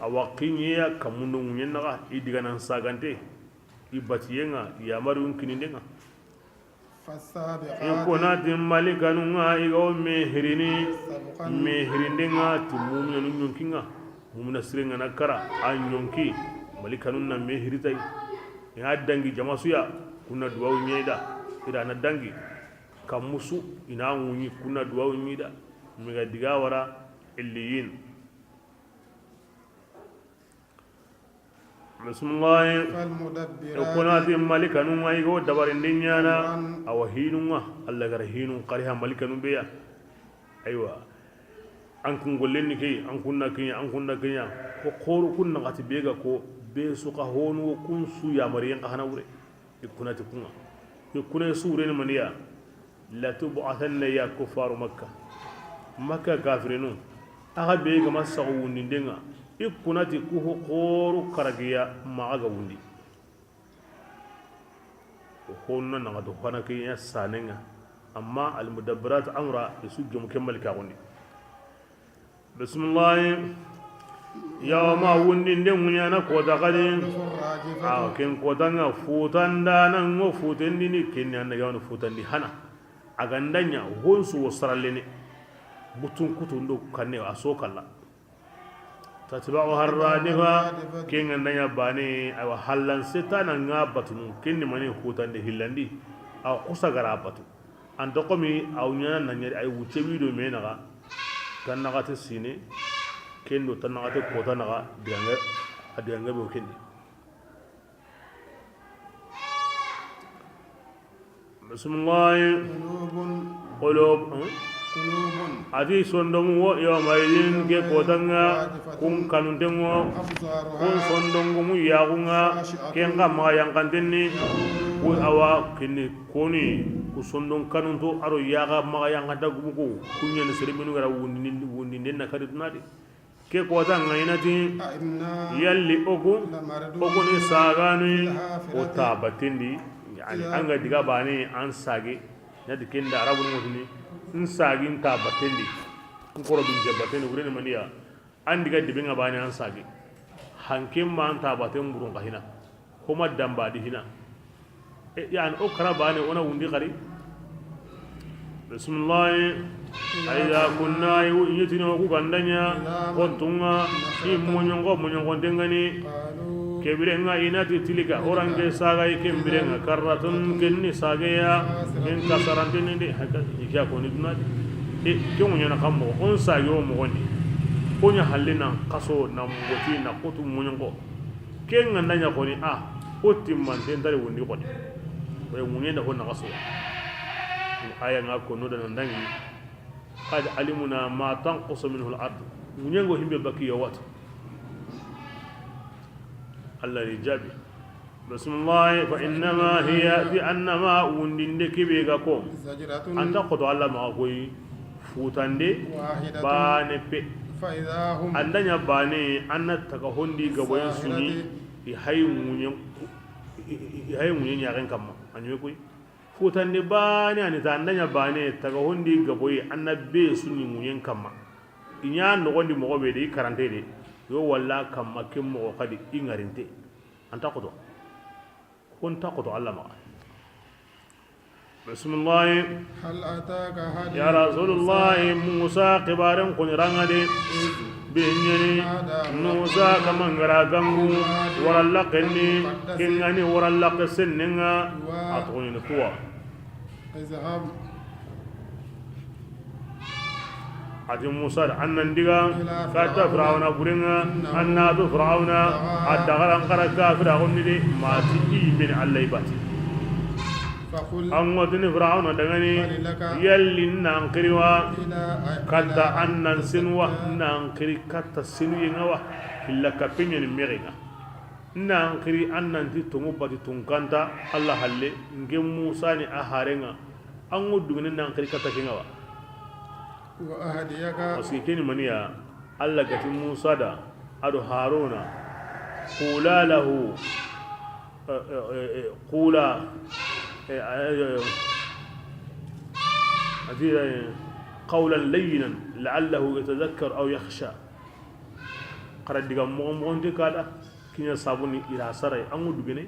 Awa xiñiya kamundo ŋuñen naxa, i diganan sagante. I batiyenga, i yamariyun kinindenga. I kunati malikanu nga i go mehirini. Mehirinde nga ti muminanu ñonkinga. Mumina sirenga na kara, a ñonki. Malikanu na mehiritay. Ina dangi jamasuya, kuna duwawu ñeyda. Ira na dangi. Kamusu, ina ŋuñi, kuna duwawu ñeyda. Miga diga wara, illiyin. Bismillahi. فالمدبرات. E kunati malikanu nga i go dabarindi ñana. أمرا. Awa hinunga, Allah gara hinun kariha malikanu beya. Aywa. An kun gollen ni key, an kunna kenya, an kunna kenya. Ko xoro kun naxati be ga ko, be su ka honu kun su yamariyen ka hana wure. I kunati kunga. I kuna su wure ni maniya. لتبعثن يا كفار مكة. Makka kafirinu. Axa be ga ma saxu wundindenga. I kunati ku ho xoro karagiya maxa ga wundi. Honna naxato fana ke ya sanenga. Amma المدبرات أمرا, i su gemu ke malika gondi. Bismillahi. Yawma wundinde ŋuñana kota xadi. A ken kotanga futandana ngo futendini kenni anda yawna futandi hana. A gandanya honsu wo sarallene. Butun kutundo kanne a so kalla. تتبعها الرادفة. Kenga ndanya bane, awa hallan setana nga batunu, kenni mani hutande hillandi, awa kusa gara batu. Anta komi aw ñana na ñari ay wucce wido me naxa, tan naxate sine, kendo tan naxate kota naxa, digange, a digange be kendi. Bismillahi. قلوب. Qulub, hmm? قلوب. Ati sondongu wo yawma idin ke kotanga kun kanuntengo. أبصارها. Kun sondongu mu yaxunga. خاشعة. Kenga maxa yankantenni. يقولون. Ku awa kinni koni ku sondon kanunto aro yaxa maxa yankanta gubuku. Kunyani seriminu gara wundin, wundin na kari dunadi. Ke kota nga inati, أإنا. Yalli oku, لمردودون. Oku ni sagani, في الحافرة. O tabatendi, yani, إذا. Anga diga bani an sage, nati kenda arabu ngotini, n sagi n tabatendi, n koro bin jabatendi, wureni maniya, an diga dibe nga bani an sage, hanke ma an tabaten burun kahina. Homa damba di hina. E, yani, o kara bane, ona wundi xari. Bismillahi. أإذا كنا. Yitini o ku gandanya. Kontunga. I muñongo, muñongo dengani. قالوا. Kebirenga inati tilka. Orange saga i kembirenga. كرة. Kenni sageya. Ken kasaranteni de. Haka, ija koni dunadi. E, ke muñana kammo. On sage o mogondi. Konya hallina kaso, na moti, na kotu muñongo. Ken ga nda ɲa xoni, a, o timmanten ntari wundi xoni. Oye ŋuɲen da ho naxa sowa. Aya ŋa kono da nan dangi. قد علمنا ما تنقص منه الأرض. Ŋuɲen ŋo himbe baki yo watu. Allah ni jabi. Bismillah, فإنما هي, ti annama wundinde kibe ga ko. زجرة. Anta xoto Allah maxa koyi. Futande. واحدة. Bane pe. فإذا هم. Anda ɲa bane, anna taga hondi gaboyen suni. بالساهرة. I hayi ŋuɲen, i hayi ŋuɲen ɲaxen kamma. A ɲume koy. Futande baane a ni ta, an da ɲa baane taga hondi gaboyi, an na be su ni ŋuɲen kamma. I ɲa noxondi moxo be de, i karante de. Yo walla kamma ke moxo xadi i ŋarinte. An ta xoto. Kun ta xoto Alla maxa. Bismillahi. هل أتاك حديث Ya Rasulullahi, موسى Musa xibaren koni ranga de. إذ Be ɲeni نادى Musa ربه kaman ga ra gangu, بالواد wara laxen ni, المقدس ken ga ni wara laxe sennen ŋa, طوى a toxo ɲeni Tuwa. اذهب A ti Musa da, an nan diga إلى فرعون katta Firawuna buren ŋa, إنه an na du Firawuna, طغى a dagaran xara kafira xonni de, ma ti i mini Alla i bati. فقل An ŋotini Firawuna dangani, هل لك yalli nan xiri wa, إلى أن katta an nan تزكى sinu wa, nan xiri katta sinuyen ŋa wa, hilla kappe ɲeni mexen ŋa. Nan xiri an nan ti tonŋu bati tunkanta, Alla halle, nke Musa ni a haren ŋa, an ŋo dungene nan xiri katta ken ŋa wa. وأهديك Parce que keni maniya, Alla gati Musa da, a do Haruna, قولا له, eh, eh, eh, eh, قولا, eh, eh, a ti, eh, قولا لينا لعله يتذكر أو يخشى. Xara diga moxo moxonte ka da, kiɲa sabuni i ra saray, an ŋo dugene,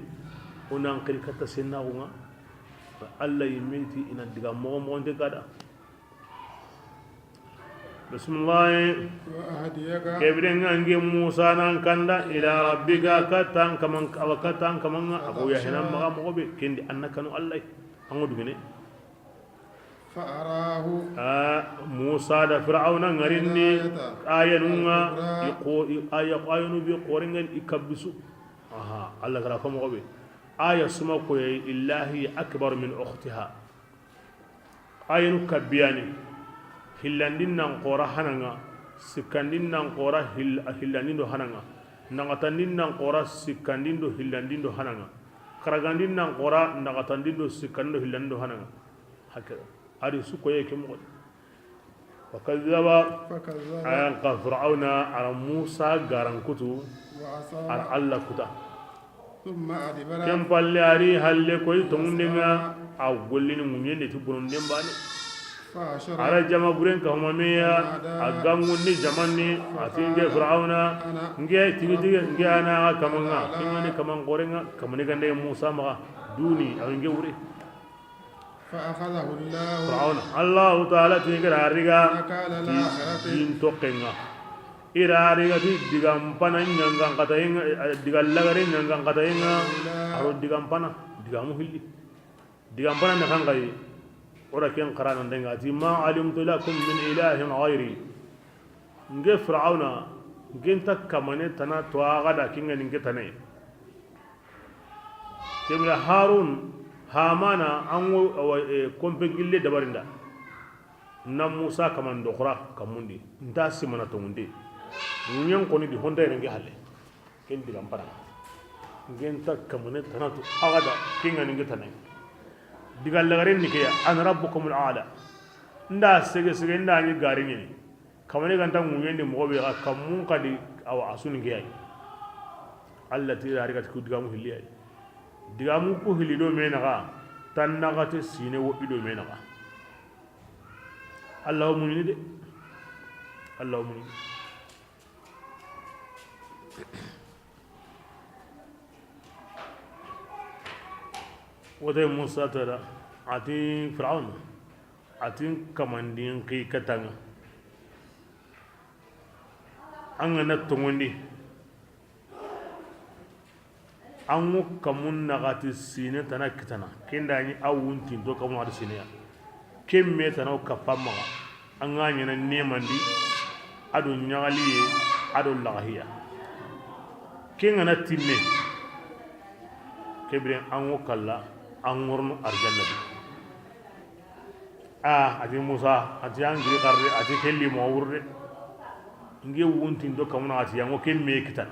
o nan xiri katta sennaxun ŋa, Alla yimme ti i na diga moxo moxonte ka da. Bismillahi. وأهديك Ke biren ŋa nke Musa nan kanda, إلى ربك katta an kaman, awa katta an kaman ŋa, a ko ya hena maxa moxo be, kendi an na kanu Alla, an ŋo dugene. فأراه A, Musa da Firawuna ŋarinni الآية ayanun ŋa, الكبرى i xo-, i aya, ayanu be xoren ŋa i kabbisu. Aha, Alla ga ra ko moxo be. Aya suma koye, إلا هي أكبر من أختها. Ayanu kabbiyani, hillandin nan xora hana ŋa, sikkandin nan xora hil-, hillandin do hana ŋa, naxatandin nan xora sikkandin do hillandin do hana ŋa, karagandin nan xora naxatandin do sikkandin do hillandin do hana ŋa. Hake, a ri su koye ke moxo di. فكذب فكذب An ka Firawuna, a ra Musa garankutu, وعصى a ra Alla kuta. ثم أدبر Ken palle a ri halle koy tonŋunden ŋa, a gollini ŋuɲen de ti bononden baane. فحشر A ra jama buren ka huma meya, فنادى a gangundi jamanni, a ti nke Firawuna, nke tigi tigi, nke a na kaman ŋa, ken ga ni kaman xoren ŋa, kamani gande Musa maxa, duni, a wa nke wure. فأخذه الله Firawuna, Allahu Taala ti i ga ra riga, نكال ti الآخرة din toxen ŋa. I ra riga ti digan pana ɲangan katayen ŋa, eh, digan lagare ɲangan katayen ŋa, a ro digan pana, digamu hilli. Digan pana na kan gayi, o ra ken xara nan denga, a ti, ما علمت لكم من إله غيري. Nke Firawuna, nke nta kamane tana to a ga da ken ga ni nke tane. Kemira Harun, Hamana, an ŋo, awa, eh, konpe gille dabarinda. Na Musa kaman do xura kamundi. Nta simana tonŋunde. Ŋuɲen koni di honda yere nke halle. Ken digan pana. Nke nta kamane tana to a ga da ken ga ni nke tane. Digan lagaren ni ke ya, أنا ربكم الأعلى. Nda sege sege, nda ni gari ɲeni. Kamane ganta ŋuɲen di moxo be ga kammun kadi, awa a su ni nke ya yi. Alla ti i ra riga ti ku digamu hilli ya yi. Digamu ku hilli do me naxa, tan naxate sine wo i do me naxa. Alla wo muɲini de. Alla wo muɲini. Wote Musa tara, a ti Firawuna, a ti n kamandin xi katta ŋa. An ga na tonŋundi, an ŋo kamun naxati sine tana kitana. Ken da ɲi a wuntinto kamun naxati sine ya. Ken me tana o kappa maxa. An ga ɲana nemandi, a do ɲaxaliye, a do laxahiya. Ken ga na timme, ke biren an ŋo kalla, an ŋorno arjanna di. A, a ti Musa, a ti an giri xarde, a ti kelli moxo wurre. Nge wuntinto kamuna, a ti yango ke me kitana.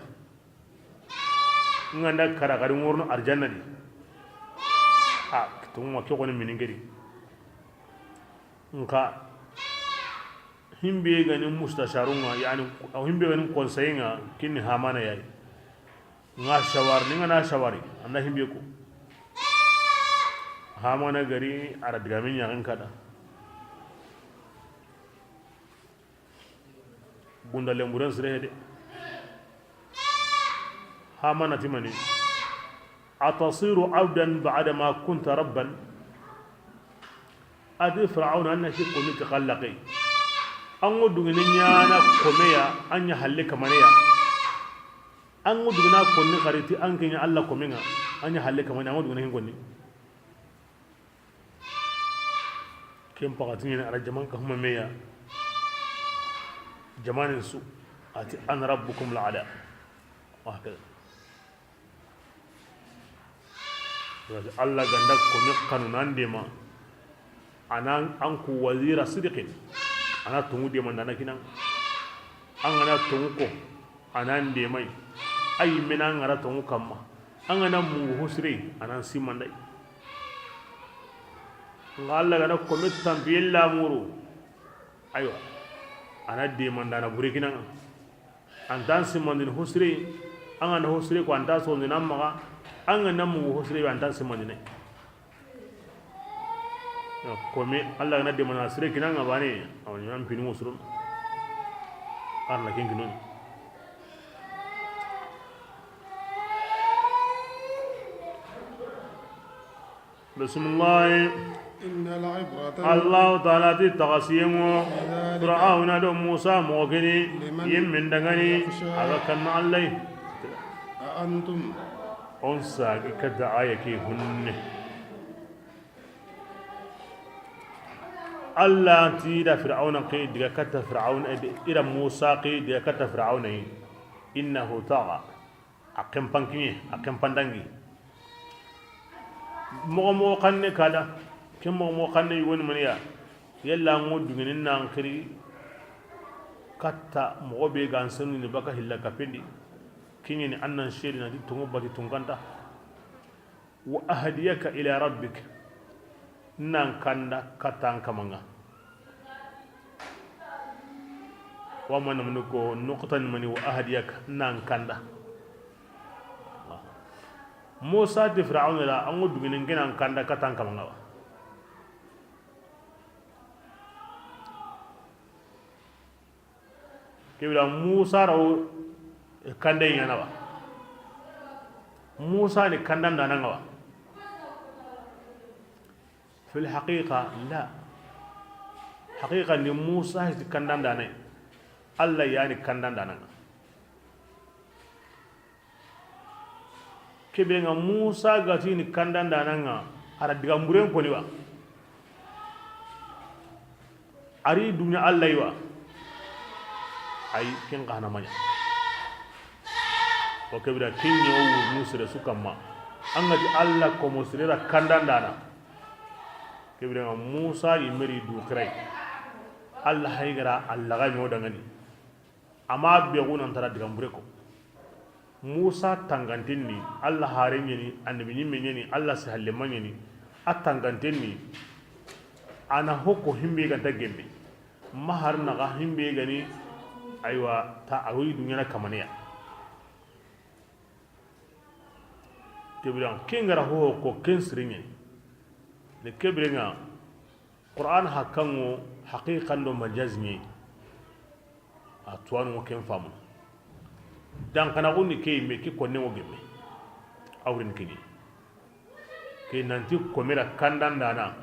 N ga nda kara xari ŋorno arjanna di. A, tuma ke xoni mini ngeri. Nka himbe gani mustasharun ŋa, yani, aw himbe gani conseil ŋa, kini Hamana yayi. Nga sawari, ni nga na sawari, an da himbe ko. Hamana gari, a ra digame ɲaxen kada. Gunda lenburen sire de. Hamana ti mani. Atasiru abdan ba'da ma kunta rabban. A ti Firawuna, an na ke koni ke xalle ke. An ŋa dungini ɲaana kome ya, an ɲa halle kamane ya. An ŋa dungina koni xari ti an ke ɲa Alla komen ŋa, an ɲa halle kamane, an ŋa dungina hin koni. Ken paxati ɲene a ra jaman ka huma me ya. Jamanin su, a ti, "Ana rabbukumul a'la." Wa hakaza. Alla ga nda kome xanu nan dema, a na an ku wazira sidiqin, a na tonŋu demandaana kinan. An ga na tonŋu ko, a na an demay. Ay mena ngara tonŋu kamma. An ga na mungu hosire, a na an simanday. Nga Alla ga na kome tampiye lamuru, aywa, a na demandaana bure kinan. An ta an simandini hosire, an ga na hosire ko an ta sondini an maxa, an ga na mungu hosire, an ta an simandini. Kome Alla ga na demandaana sire kinan ŋa bane, a wa ɲaana pini ŋa surun. A ra na ken kinun. Bisimilahi. إن العبرة Allahu taala ti taxasiyenŋo, في ذلك Firawuna do Musa moxo keni, لمن yinmen dangani, يخشى a ga kanna Alla yi. أأنتم On sagi kata aya ke hunne. Alla ti da Firawuna ke diga kata Firawuna, i da Musa ke diga kata Firawuna yi. Innahu taxa. A xenpankiɲe, a xenpandangi. Moxo moxo xanne kada, ke moxo moxo xanne yogoni maniya, yalla an ŋo dungini nan xiri katta moxo be ga an senuni baka hilla kapendi, kiɲeni an nan sedi nanti tonŋu bati tunkanta. Wa ahdiyaka ila rabbik, nan kanda katta an kamanŋa. Wa mana mani ko nuqta ni mani wa ahdiyaka, nan kanda. Musa ti Firawuna la, an ŋo dungini nan kanda katta an kamanŋa wa. Kebira Musa rawo kande ɲana wa. Musa ni kandandaana ŋa wa. Fil haqiqa la. Haqiqa ni Musa ti kandandaana. Alla yani kandandaana ŋa. Kebe ŋa Musa ga ti ni kandandaana ŋa, a ra digan buren koni wa? A ri duɲa Alla yi wa? Ay, ken xa na maɲa. O kebira ken ɲa wo wurnu sere su kamma. An ga ti Alla komo sere ra kandandaana. Kebira ŋa Musa yinme ri du xiray. Alla haygara Alla ga ɲo dangani. Ama bexu nan tara digan bure ko. Musa tanganten ni, Alla hare ɲeni, annabi ɲimme ɲeni, Alla si halle ma ɲeni, a tanganten ni, a na hoko himbe ganta gemme. Ma har naxa himbe gani, aywa, ta awi duɲana kamaneya. Kebiran, ken gara ho ko ken siriɲe. Ne kebirenga, Qur'an hakkanŋo, haqiqan do majaz ɲe. A tuwanu ken famu. Dan kana gonni ke me ki konne wo gemme. Awrin kini. Ke nanti komera kandandana.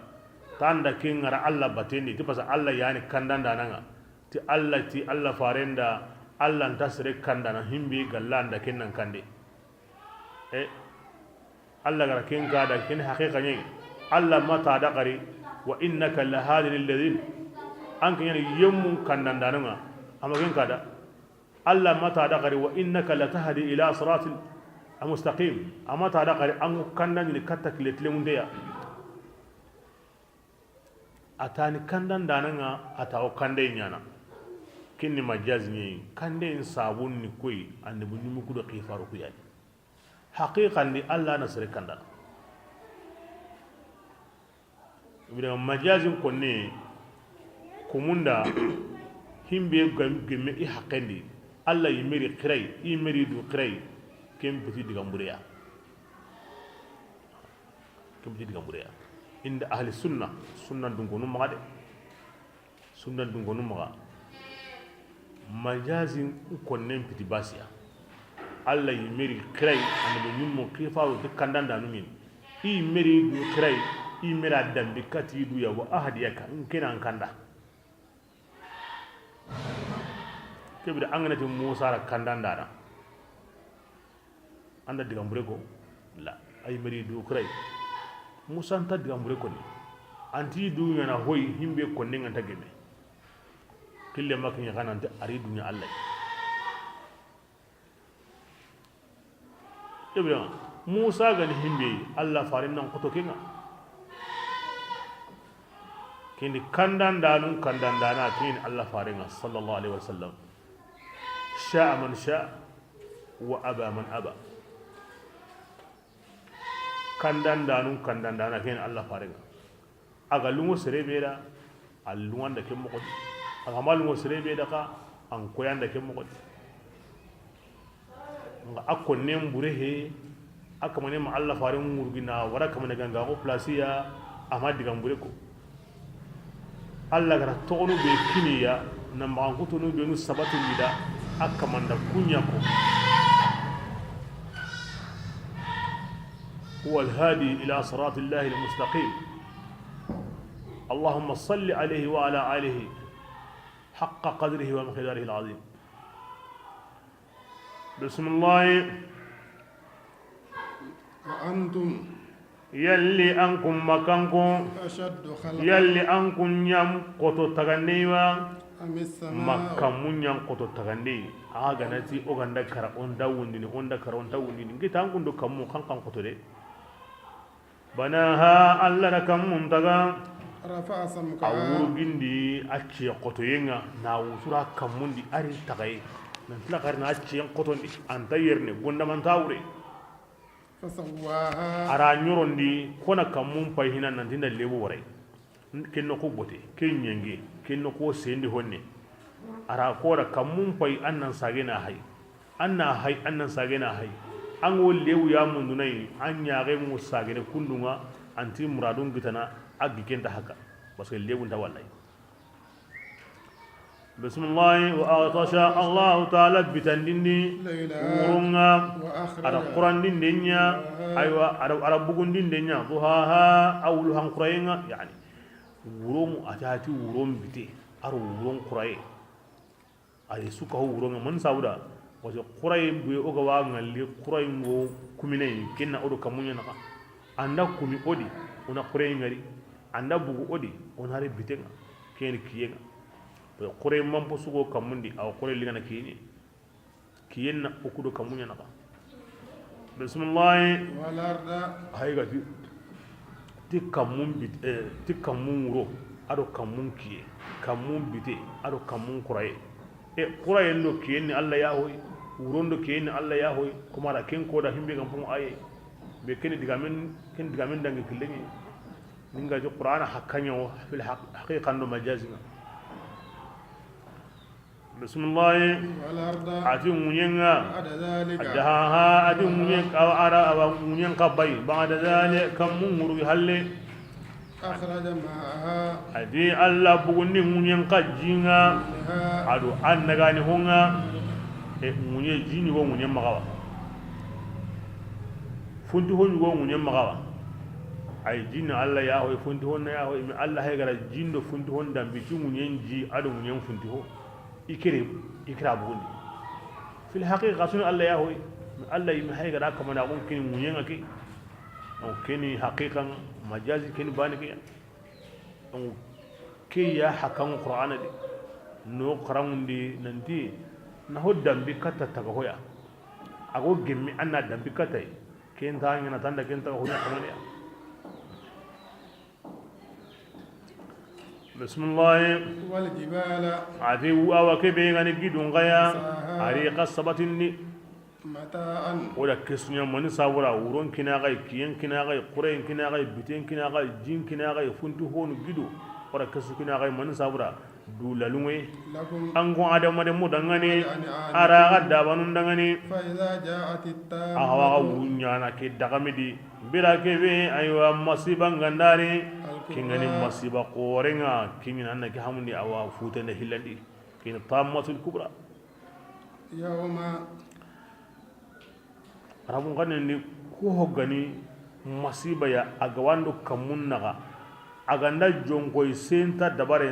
Tanda ke ngara Allah batendi, ti pasa Allah yani kandandana nga. Ti Allah, ti Allah farenda, Allah nta sere kandana himbi galla anda ken nan kande. E, Allah gara ken kada, ken haqiqa ɲi. Allah mata da qari, "Wa innaka lahadi lilladhin." An ken yani yemmun kandandana nga. Ama ken kada. Allah mata da qari, "Wa innaka latahdi ila siratin mustaqim." Ama ta da qari an kandani katta kile tile mundeya. A tani kandandana nga, a ta o kande ɲana. Kinni majaz ɲi, kande in sabun ni koy, ande bu ɲumu kudo xifaru kuyani. Haqiqan di Allah na sere kandana. Ibra majazin konne, kumunda, himbe gam-, gemme i haqendi. Allah yimeri xiray, yimeri du xiray. Ken piti digan bureya. Ken piti digan bureya. Inda ahli sunna, sunna dunkonu maxa de. Sunna dunkonu maxa. Majazin konnen piti basiya. Allah yi meri kirai, annabi nimmo kifaru ti kandandanu min. I meri du kirai, i mera dambi kati du ya wa ahadiyaka, nkena nkanda. Kebira an ga na ti Musa ra kandandana. An da digan bure ko? La. Ay meri du kirai. Musa nta digan bure ko ni. Anti du ɲana hoy himbe konne nga nta geme. Kille mak ni xanante ari dunya Allah. Ibrahima, Musa ga ni himbe, Allah faren nan xoto kenga. Kindi kandandanun kandandana kini Allah farenga sallallahu alaihi wasallam. Sha'a man sha'a wa aba man aba. Kandandanun kandandana kini Allah farenga. A ga lungo sere be da, a lunganda ke moxo di. A ga ma lungo sere be da xa, an koyanda ke moxo di. Nga a konnen bure he, a kamane ma Allah faren ŋurgina, wara kamane ganga ko plasiya, a ma digan bure ko. Allah gara toxonu be kiniya, na maxan kutunu benu sabatindi da, a kamanda kunya ko. هو الهادي إلى صراط الله المستقيم. اللهم صل عليه وعلى آله حق قدره ومقداره العظيم. بسم الله. وأنتم. Yalli an kun makanko. أشد خلقا. Yalli an kun ɲan koto tagandey wa. أم السماء. Ma kanmun ɲan koto tagandey. A ga na ti o ganda kara on da wundini, on da kara on da wundini. Ngita an kun do kanmu kan kan koto de. بناها، Allah da kanmun taga. رفع سمكها. A wurugindi a ciye xotoyenga, na wutura kanmundi a ri tagaye. Nan tila kari na a ciyen xotondi, anta yerne, gondamanta wure. فسواها. A ra ɲorondi, kona kanmun pay hina nanti nda lebu waray. Ken noxo bote, ken ɲenge, ken noxo sendi honne. A ra kora kanmun pay an nan sagena hay. An na hay, an nan sagena hay. An go lewu ya mundunayi, an ɲaxe mu sagene kundunga, anti muradun gitana, a gi kenta haka. Parce que lewu nta wallahi. Bismillahi wa aghtasha, Allahu Ta'ala bitandindi, ليلها, wuronga, وأخرج, a da kurandinde ɲa, ضحاها, aywa, a da, a da bugundinde ɲa, ضحاها, a wulu han kurayenga, yani, wuron, a tati wuron bite, a ro wuron kuraye. A yi suka ho wuronga man sabuda. Parce que kuraye be o ga wa ngalli kuraye ngo kumine kenna o do kanmun ɲa naxa. Anda kumi o di, o na kuraye ngari. Anda bugu o di, o na re bitenga. Ken kiyenga. Kuraye mampo sugo kanmundi, aw kuraye ligana kiyenye. Kiyenna o ku do kanmun ɲa naxa. Bismillahi. والأرض. Hay ga ti, ti kanmun bit-, eh, ti kanmun wuro, a do kanmun kiye, kanmun bite, a do kanmun kuraye. E, kurayen do kiyen ni Allah ya hoy, wuron do kiyen ni Allah ya hoy, kuma da ken ko da himbe gam pum aye. Be ken digamen, ken digamen dangi killengi. Ninga ji Qur'ana hakkanyo fil haq-, haqiqan do majazinga. Bismillahi. والأرض. A ti ŋuɲenga. بعد ذلك. Dahaha, a ti ŋuɲen, awa ara, awa ŋuɲen kabay. بعد ذلك, kanmun ŋuru halle. أخرج ماءها. A ti Allah bugundi ŋuɲen ka jinga. منها. A do an nagani honga. E ŋuɲe jini go ŋuɲen magawa. Funti hon go ŋuɲen magawa. Ay jini Allah ya hoy, funti hon ya hoy. Mi Allah hay gara jindo funti hon dambi ti ŋuɲen ji, a do ŋuɲen funti ho. I kere, i kira bugundi. Fil haqiqa, sunu Allah ya hoy. Allah yimi hay gada kamana gon kini ŋuɲenga ke. Donc keni haqiqan, majazi keni bani ke. Donc ke ya hakan Qur'ana de. No Qur'an di nanti na ho dambi katta taga hoya. Ago gemmi anna dambi katta. Ken ta ngana tanda ken taga hoya kamane ya. Bismillahi. والجبال. A ti awa ke be gani gidun gaya. أرساها. A ri ka sabatindi. متاعا. O da kesunya mani sabura, wuron kinagai, kiyen kinagai, kurayen kinagai, biten kinagai, jin kinagai, funti honu gido. O da kesu kinagai mani sabura. Du lalunŋe. لكم An ko adamaden mu dangane, ولأنعامكم a ra ga dabanun dangane. فإذا جاءت التامة A ga wa ga wuɲana ke dagamidi. Bira ke be, aywa, masiba ngandari. الكبرى Kingani masiba korenga, kingina anna ke hamundi awa futende hillandi. Kini tammatul kubra. يوم Arabun xannen di, ku hogani masiba ya, a ga wando kammun naxa, a ganda jonkoy senta dabare.